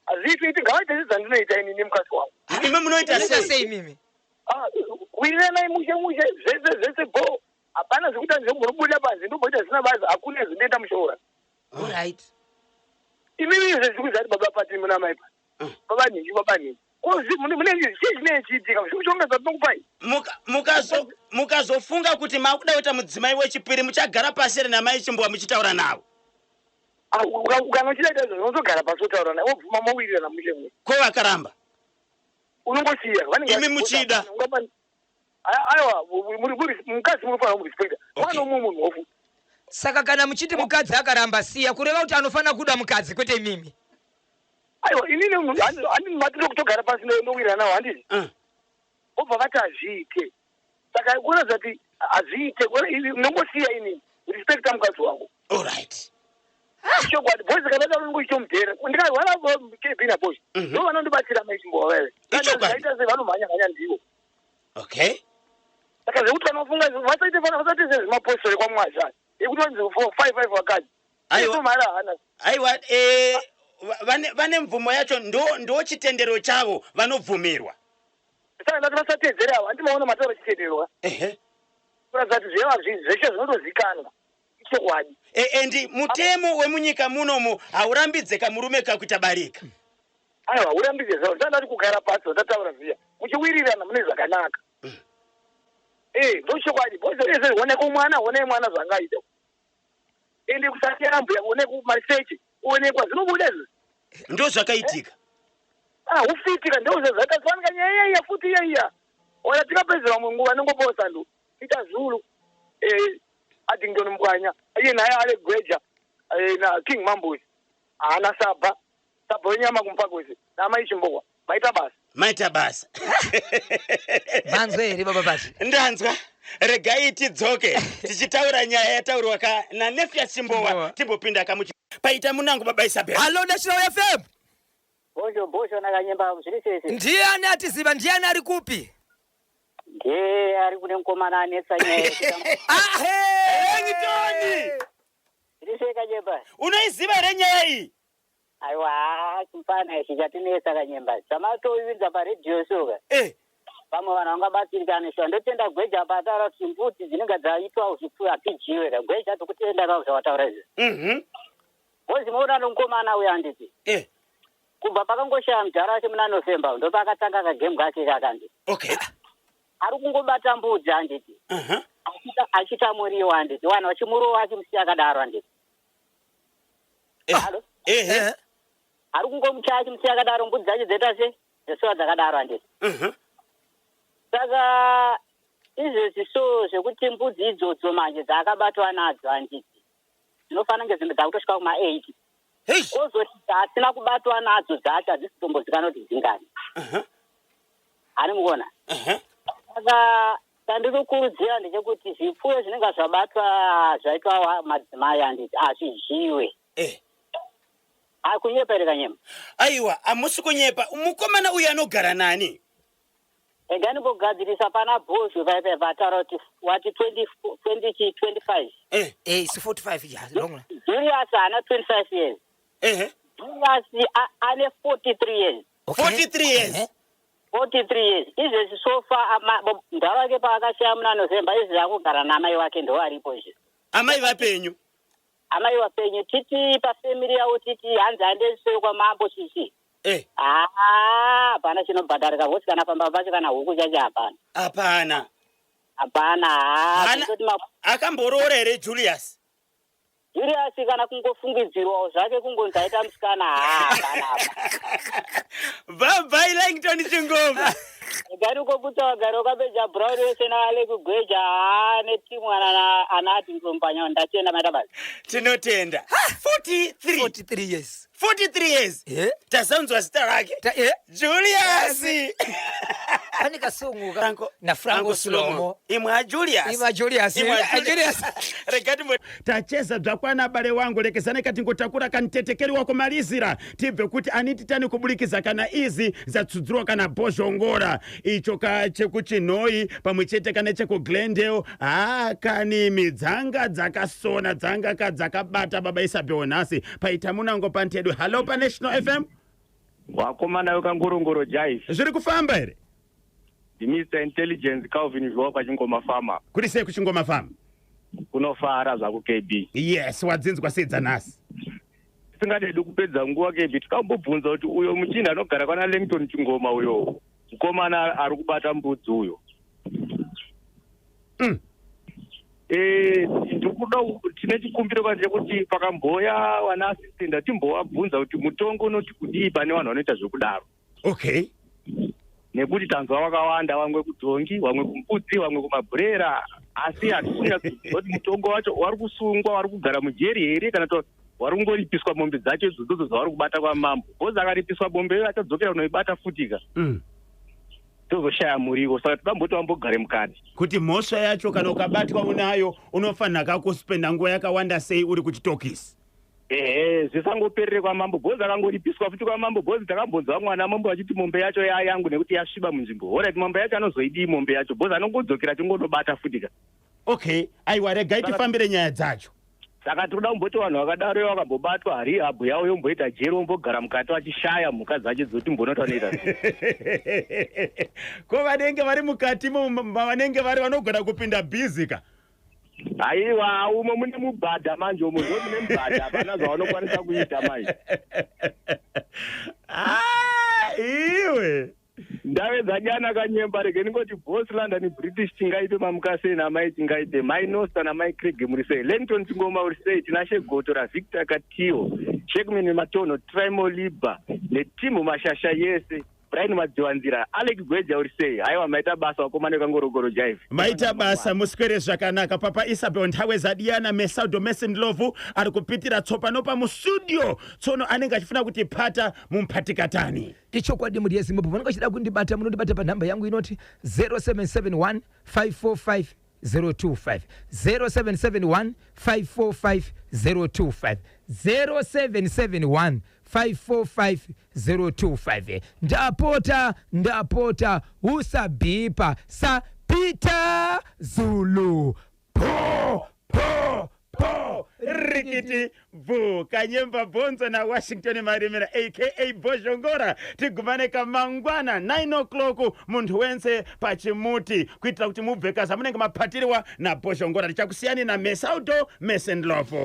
[SPEAKER 5] Hazviiti iti ngavaite sezvandinoita ini nemukadzi wangu.
[SPEAKER 1] Imi munoita
[SPEAKER 2] Munoita
[SPEAKER 1] sei?
[SPEAKER 2] sei imimi?
[SPEAKER 5] Ah, wiriranai mushe mushe zvese zvese bho. Hapana zvekuti ndizombobuda panze ndomboita zvisina basa hakuna izvo ndoenda mushoora.
[SPEAKER 2] Alright.
[SPEAKER 5] Imimi izvo zviri kuzati baba pati muna mai pa. Baba nhingi baba nhingi. Ko zvi- mune mune chii chinenge chiitika zvikushonga zvatinokupai.
[SPEAKER 1] Muka- mukazo- Mukazofunga kuti makuda kuita mudzimai wechipiri muchagara pasi here namai Chimbowa muchitaura navo?
[SPEAKER 5] Ah, Kana uchida kuita izvozvo unotogara pasi wotaura naye wobvuma mowirirana mushe mushe.
[SPEAKER 1] Ko vakaramba?
[SPEAKER 5] Unongosiya vanenge
[SPEAKER 1] Imi
[SPEAKER 5] vachi-
[SPEAKER 1] muchida.
[SPEAKER 5] Ungapa- Aiwa mukadzi munofanira kumurespecta. Mwana umwe munhu hofu.
[SPEAKER 2] Saka kana muchiti mukadzi akaramba siya kureva kuti anofanira kuda mukadzi kwete imimi.
[SPEAKER 5] Aiwa inini handi matiro kutogara pasi ndowirirana nawo handiti. Vobva vati hazviite. Saka kuratidza kuti hazviite ndongosiya inini. Respecta mukadzi wangu.
[SPEAKER 1] Alright.
[SPEAKER 5] Chokwadi boys kana daro ndingochitomudhera. Ndikarwara KB na boys. Ndo vanondibatsira mai Chimbowa vaive. Kana
[SPEAKER 1] Ichokwadi.
[SPEAKER 5] zvaita sei vanomhanya mhanya ndivo.
[SPEAKER 1] Okay.
[SPEAKER 5] Saka zvekuti vanofunga vasaite vasaite sezvimapostori kwaMwazha. Yekuti vanzi 4 5 5 vakadzi.
[SPEAKER 1] Aiwa.
[SPEAKER 5] Mari haana.
[SPEAKER 1] Aiwa eh, vane vane mvumo yacho ndo ndo chitendero chavo vanobvumirwa.
[SPEAKER 5] Saka ndati vasatedzere avo. Handi maona mataura chitendero.
[SPEAKER 1] Ehe.
[SPEAKER 5] Kuratidza kuti zveva zveshe zvinotozikanwa. Ichokwadi.
[SPEAKER 1] E, endi mutemo wemunyika munomu haurambidze kamurume kakuita barika.
[SPEAKER 5] Aiwa haurambidze zvavo. Saka ndati kugara pasi vasataura zviya. Muchiwirirana mune zvakanaka. Eh, ndochokwadi. Boys ese oneko mwana, onai mwana zvaangaita. Ende kusatera mbuya oneko maresearch, onekwa zvinobuda izvi.
[SPEAKER 1] Ndozvakaitika.
[SPEAKER 5] Ah, ufitika ndozvakafanika nyaya iya futi iya iya. Ona tikapedza vamwe nguva nongoposa ndo. Peter Zulu, eh, Addington Mkwanya, iye naye Ale Gweja, eh, na King Mambuzi. Haana saba. Saba wenyama kumupakose. Namai Chimbowa. Maita basa.
[SPEAKER 1] Maita basa.
[SPEAKER 2] Manzwa here baba Pati?
[SPEAKER 1] Ndanzwa. Regai tidzoke tichitaura nyaya yataurwa ka naNephias Chimbowa
[SPEAKER 2] Chimbowa.
[SPEAKER 1] timbopinda kamuchi. Paita munango baba Isabel.
[SPEAKER 2] Hallo National FM.
[SPEAKER 6] Bhozho bhozho nakanyemba zviri sese.
[SPEAKER 2] Ndiani atiziva ndiani ari kupi?
[SPEAKER 6] Ndiye ari kune mukomana anetsa nyaya yekutamba.
[SPEAKER 2] Ahe!
[SPEAKER 1] Wellington!
[SPEAKER 6] Zviri sei kanyemba?
[SPEAKER 1] Unoiziva here nyaya iyi?
[SPEAKER 6] Aiwa haa chimfana ichi chatinetsa kanyemba. Zvamatoiwinza paredhiyo so ka.
[SPEAKER 1] Eh.
[SPEAKER 6] Vamwe vanhu vangabatsirikane shuwa. Ndotenda Gweja paataura kuti mbudzi dzinenge dzaitwa zvipfuyo hadzidyiwe ka. Gweja tokutenda ka zvawataura izvi. Bozi moona nomukomana uya handiti.
[SPEAKER 1] Eh.
[SPEAKER 6] Kubva pakangoshaya mudhara wacho muna November ndopakatanga kagame kake kaka handiti.
[SPEAKER 1] Okay.
[SPEAKER 6] Ari kungobata mbudzi handiti. Achiita achiita muriwo handiti. Vanhu vachimurova achimusiya akadaro handiti.
[SPEAKER 1] Eh.
[SPEAKER 6] Halo?
[SPEAKER 1] Ehe.
[SPEAKER 2] Eh.
[SPEAKER 6] Ari kungomuchaya achimusiya akadaro mbudzi dzacho dzoita sei? Dzosiwa dzakadaro handiti. Saka izvezvi so zvekuti mbudzi idzodzo manje dzaakabatwa nadzo handiti. Dzinofanira kunge dzimwe dzakutosvika kuma 80.
[SPEAKER 1] Hey.
[SPEAKER 6] Kozoti dzaasina kubatwa nadzo dzacho hadzisi kutombozikanwa kuti dzingani. Hani mukuona? Saka chandinokurudzira ndechekuti zvipfuyo zvinenge zvabatwa zvaitwa madzimai handiti hazvidyiwe.
[SPEAKER 1] Eh.
[SPEAKER 6] Hakunyepa here kanyema?
[SPEAKER 1] Aiwa, hamusi kunyepa. Mukomana uyu anogara nani?
[SPEAKER 6] Rega ndimbogadzirisa pana Bhozho paipai pataura kuti wati 20 20 25.
[SPEAKER 1] Eh.
[SPEAKER 2] Eh, isi 45 ya long.
[SPEAKER 6] Julius haana 25 years.
[SPEAKER 1] Ehe.
[SPEAKER 6] Julius ane 43 years.
[SPEAKER 2] Okay.
[SPEAKER 1] 43 years.
[SPEAKER 2] Eh.
[SPEAKER 6] 43 years. Izvezvi so far mudhara wake paakashaya muna November izvezvi akugara naamai wake ndoaripo izvezvi.
[SPEAKER 1] Amai vapenyu.
[SPEAKER 6] Amai vapenyu titi pafamily yavo titi hanzi handeswe kwamambo chichi.
[SPEAKER 1] Eh.
[SPEAKER 6] Haa hapana chinobhadharika vose kana pamba pacho kana huku chacho hapana.
[SPEAKER 1] Hapana.
[SPEAKER 6] Hapana haa
[SPEAKER 1] Hana-
[SPEAKER 6] kutoti
[SPEAKER 1] Akamboroora here Julius?
[SPEAKER 6] Julius kana kungofungidzirwawo zvake kungonzi aita musikana haa hapana apa.
[SPEAKER 1] Bye bye Langton Chingoma.
[SPEAKER 6] Gari ukobutsa vagari wakabeja Brown wese naAlec Gweja haa netimu ana Addington Mpanya ndatenda maita basa.
[SPEAKER 1] Tinotenda. 43.
[SPEAKER 2] 43 years.
[SPEAKER 1] 43 years.
[SPEAKER 2] Eh?
[SPEAKER 1] Tasanzwa zita rake.
[SPEAKER 2] Eh?
[SPEAKER 1] Julius.
[SPEAKER 2] Pane kasungu ka
[SPEAKER 1] Franco
[SPEAKER 2] na Franco Slomo.
[SPEAKER 1] Imwe aJulius.
[SPEAKER 2] Imwe aJulius.
[SPEAKER 1] Imwe
[SPEAKER 2] Eh, Julius.
[SPEAKER 1] Rega timbo tacheza bzakwana bale wangu lekezane katingotakura kanitetekeri wako malizira tibve kuti anititani kubulikiza kana izi zatsudzurwa kana bhozhongora icho ka chekuchinhoi pamwe chete kana chekuglendale haa kani midzanga dzakasona dzanga ka dzakabata baba Isabel nhasi paita munango pantedu. Hallo paNational FM.
[SPEAKER 5] Wakomana wekangorongoro jaive.
[SPEAKER 1] Zviri kufamba here?
[SPEAKER 5] Ndi Mr Intelligence Calvin Zhuwa pachingoma fama.
[SPEAKER 1] Kuri sei kuchingoma fama?
[SPEAKER 5] Kunofara zvaku KB.
[SPEAKER 1] Yes, wadzinzwa sei dzanhasi?
[SPEAKER 5] Tisingadedi kupedza nguva KB, tikambobvunza kuti uyo muchinda anogara kwana Langton Chingoma uyo mukomana ari kubata mbudzi uyo. Ndikuda tine chikumbiro kanje chekuti pakamboya vana assistant timbovabvunza kuti mutongo unoti kudii pane vanhu vanoita zvekudaro.
[SPEAKER 1] Okay.
[SPEAKER 5] Nekuti tanzwa vakawanda, vamwe kudhongi, vamwe kumbudzi, vamwe kumabhurera, asi hatisi kunyatsoziva kuti mutongo wacho vari kusungwa, vari kugara mujeri here, kana kuti vari kungoripiswa mombe dzacho idzodzo dzavari kubata kwamambo. Bhozi akaripiswa mombe iyo achadzokera kunoibata futika. Tozoshaya muriwo, saka tidamboti vambogare mukati.
[SPEAKER 1] Kuti mhosva yacho kana ukabatwa unayo unofanira kakuspenda nguva yakawanda sei uri kuchitokisi?
[SPEAKER 5] Ehe, zvisangoperere kwamambo. Bhozi akangoripiswa futi kwamambo, bhozi takambonzwa mwana mambo vachiti mombe yacho yayangu nekuti yasviba munzvimbo. Alright, mombe yacho anozoidii mombe yacho? Bhozi anongodzokera achingonobata futika.
[SPEAKER 1] Okay, aiwa, regai tifambire nyaya dzacho.
[SPEAKER 5] Saka tinoda kumboti vanhu vakadaro vakambobatwa rehab yavo yomboita jeri, vombogara mukati vachishaya mhuka dzacho dzoti mbonoti vanoita.
[SPEAKER 1] Ko vanenge vari mukati mavanenge vari vanogona kupinda bhizi ka?
[SPEAKER 5] Haiwa, umo mune mubhadha manje, umo ndo mune mubhadha, hapana zvavanokwanisa kuita manje.
[SPEAKER 1] Ah, iwe
[SPEAKER 5] Ndave dzanyana kanyemba, rege ndingoti Boss London British tingaite mamukasei namai tingaite mai Nosta namai Craig muri sei, Langton Chingoma uri sei, Tinashe Goto raVictor Katiyo, Shekman Matono, Trimo Liba netimu mashasha yese, Brian Madziwanzira, Alec Gweja uri sei. Haiwa, maita basa vakomana vekangorongoro jaive.
[SPEAKER 1] Maita basa, muswere zvakanaka. Papa Isabel nthawe zadiyana Mesaudo Mesindlovu ari kupitira tsopano pamustudio tsono anenge achifuna kuti pata mumphatikatani.
[SPEAKER 2] Ichokwadi mhuri yeZimbabwe, vanenge vachida kundibata munondibata panhamba yangu inoti 0771 545 025, 0771 545 025, 0771 545 025. Ndapota, ndapota, usabhipa saPeter Zulu.
[SPEAKER 1] Po po po rikiti bvu kanyemba bhonzo naWashington Marimira aka Bhozhongora. Tigumane kamangwana 9 o'clock muntu wense pachimuti kuitira kuti mubve kaza munenge mapatiriwa naBhozhongora. Tichakusiyani naMesaudo Mesendlovo.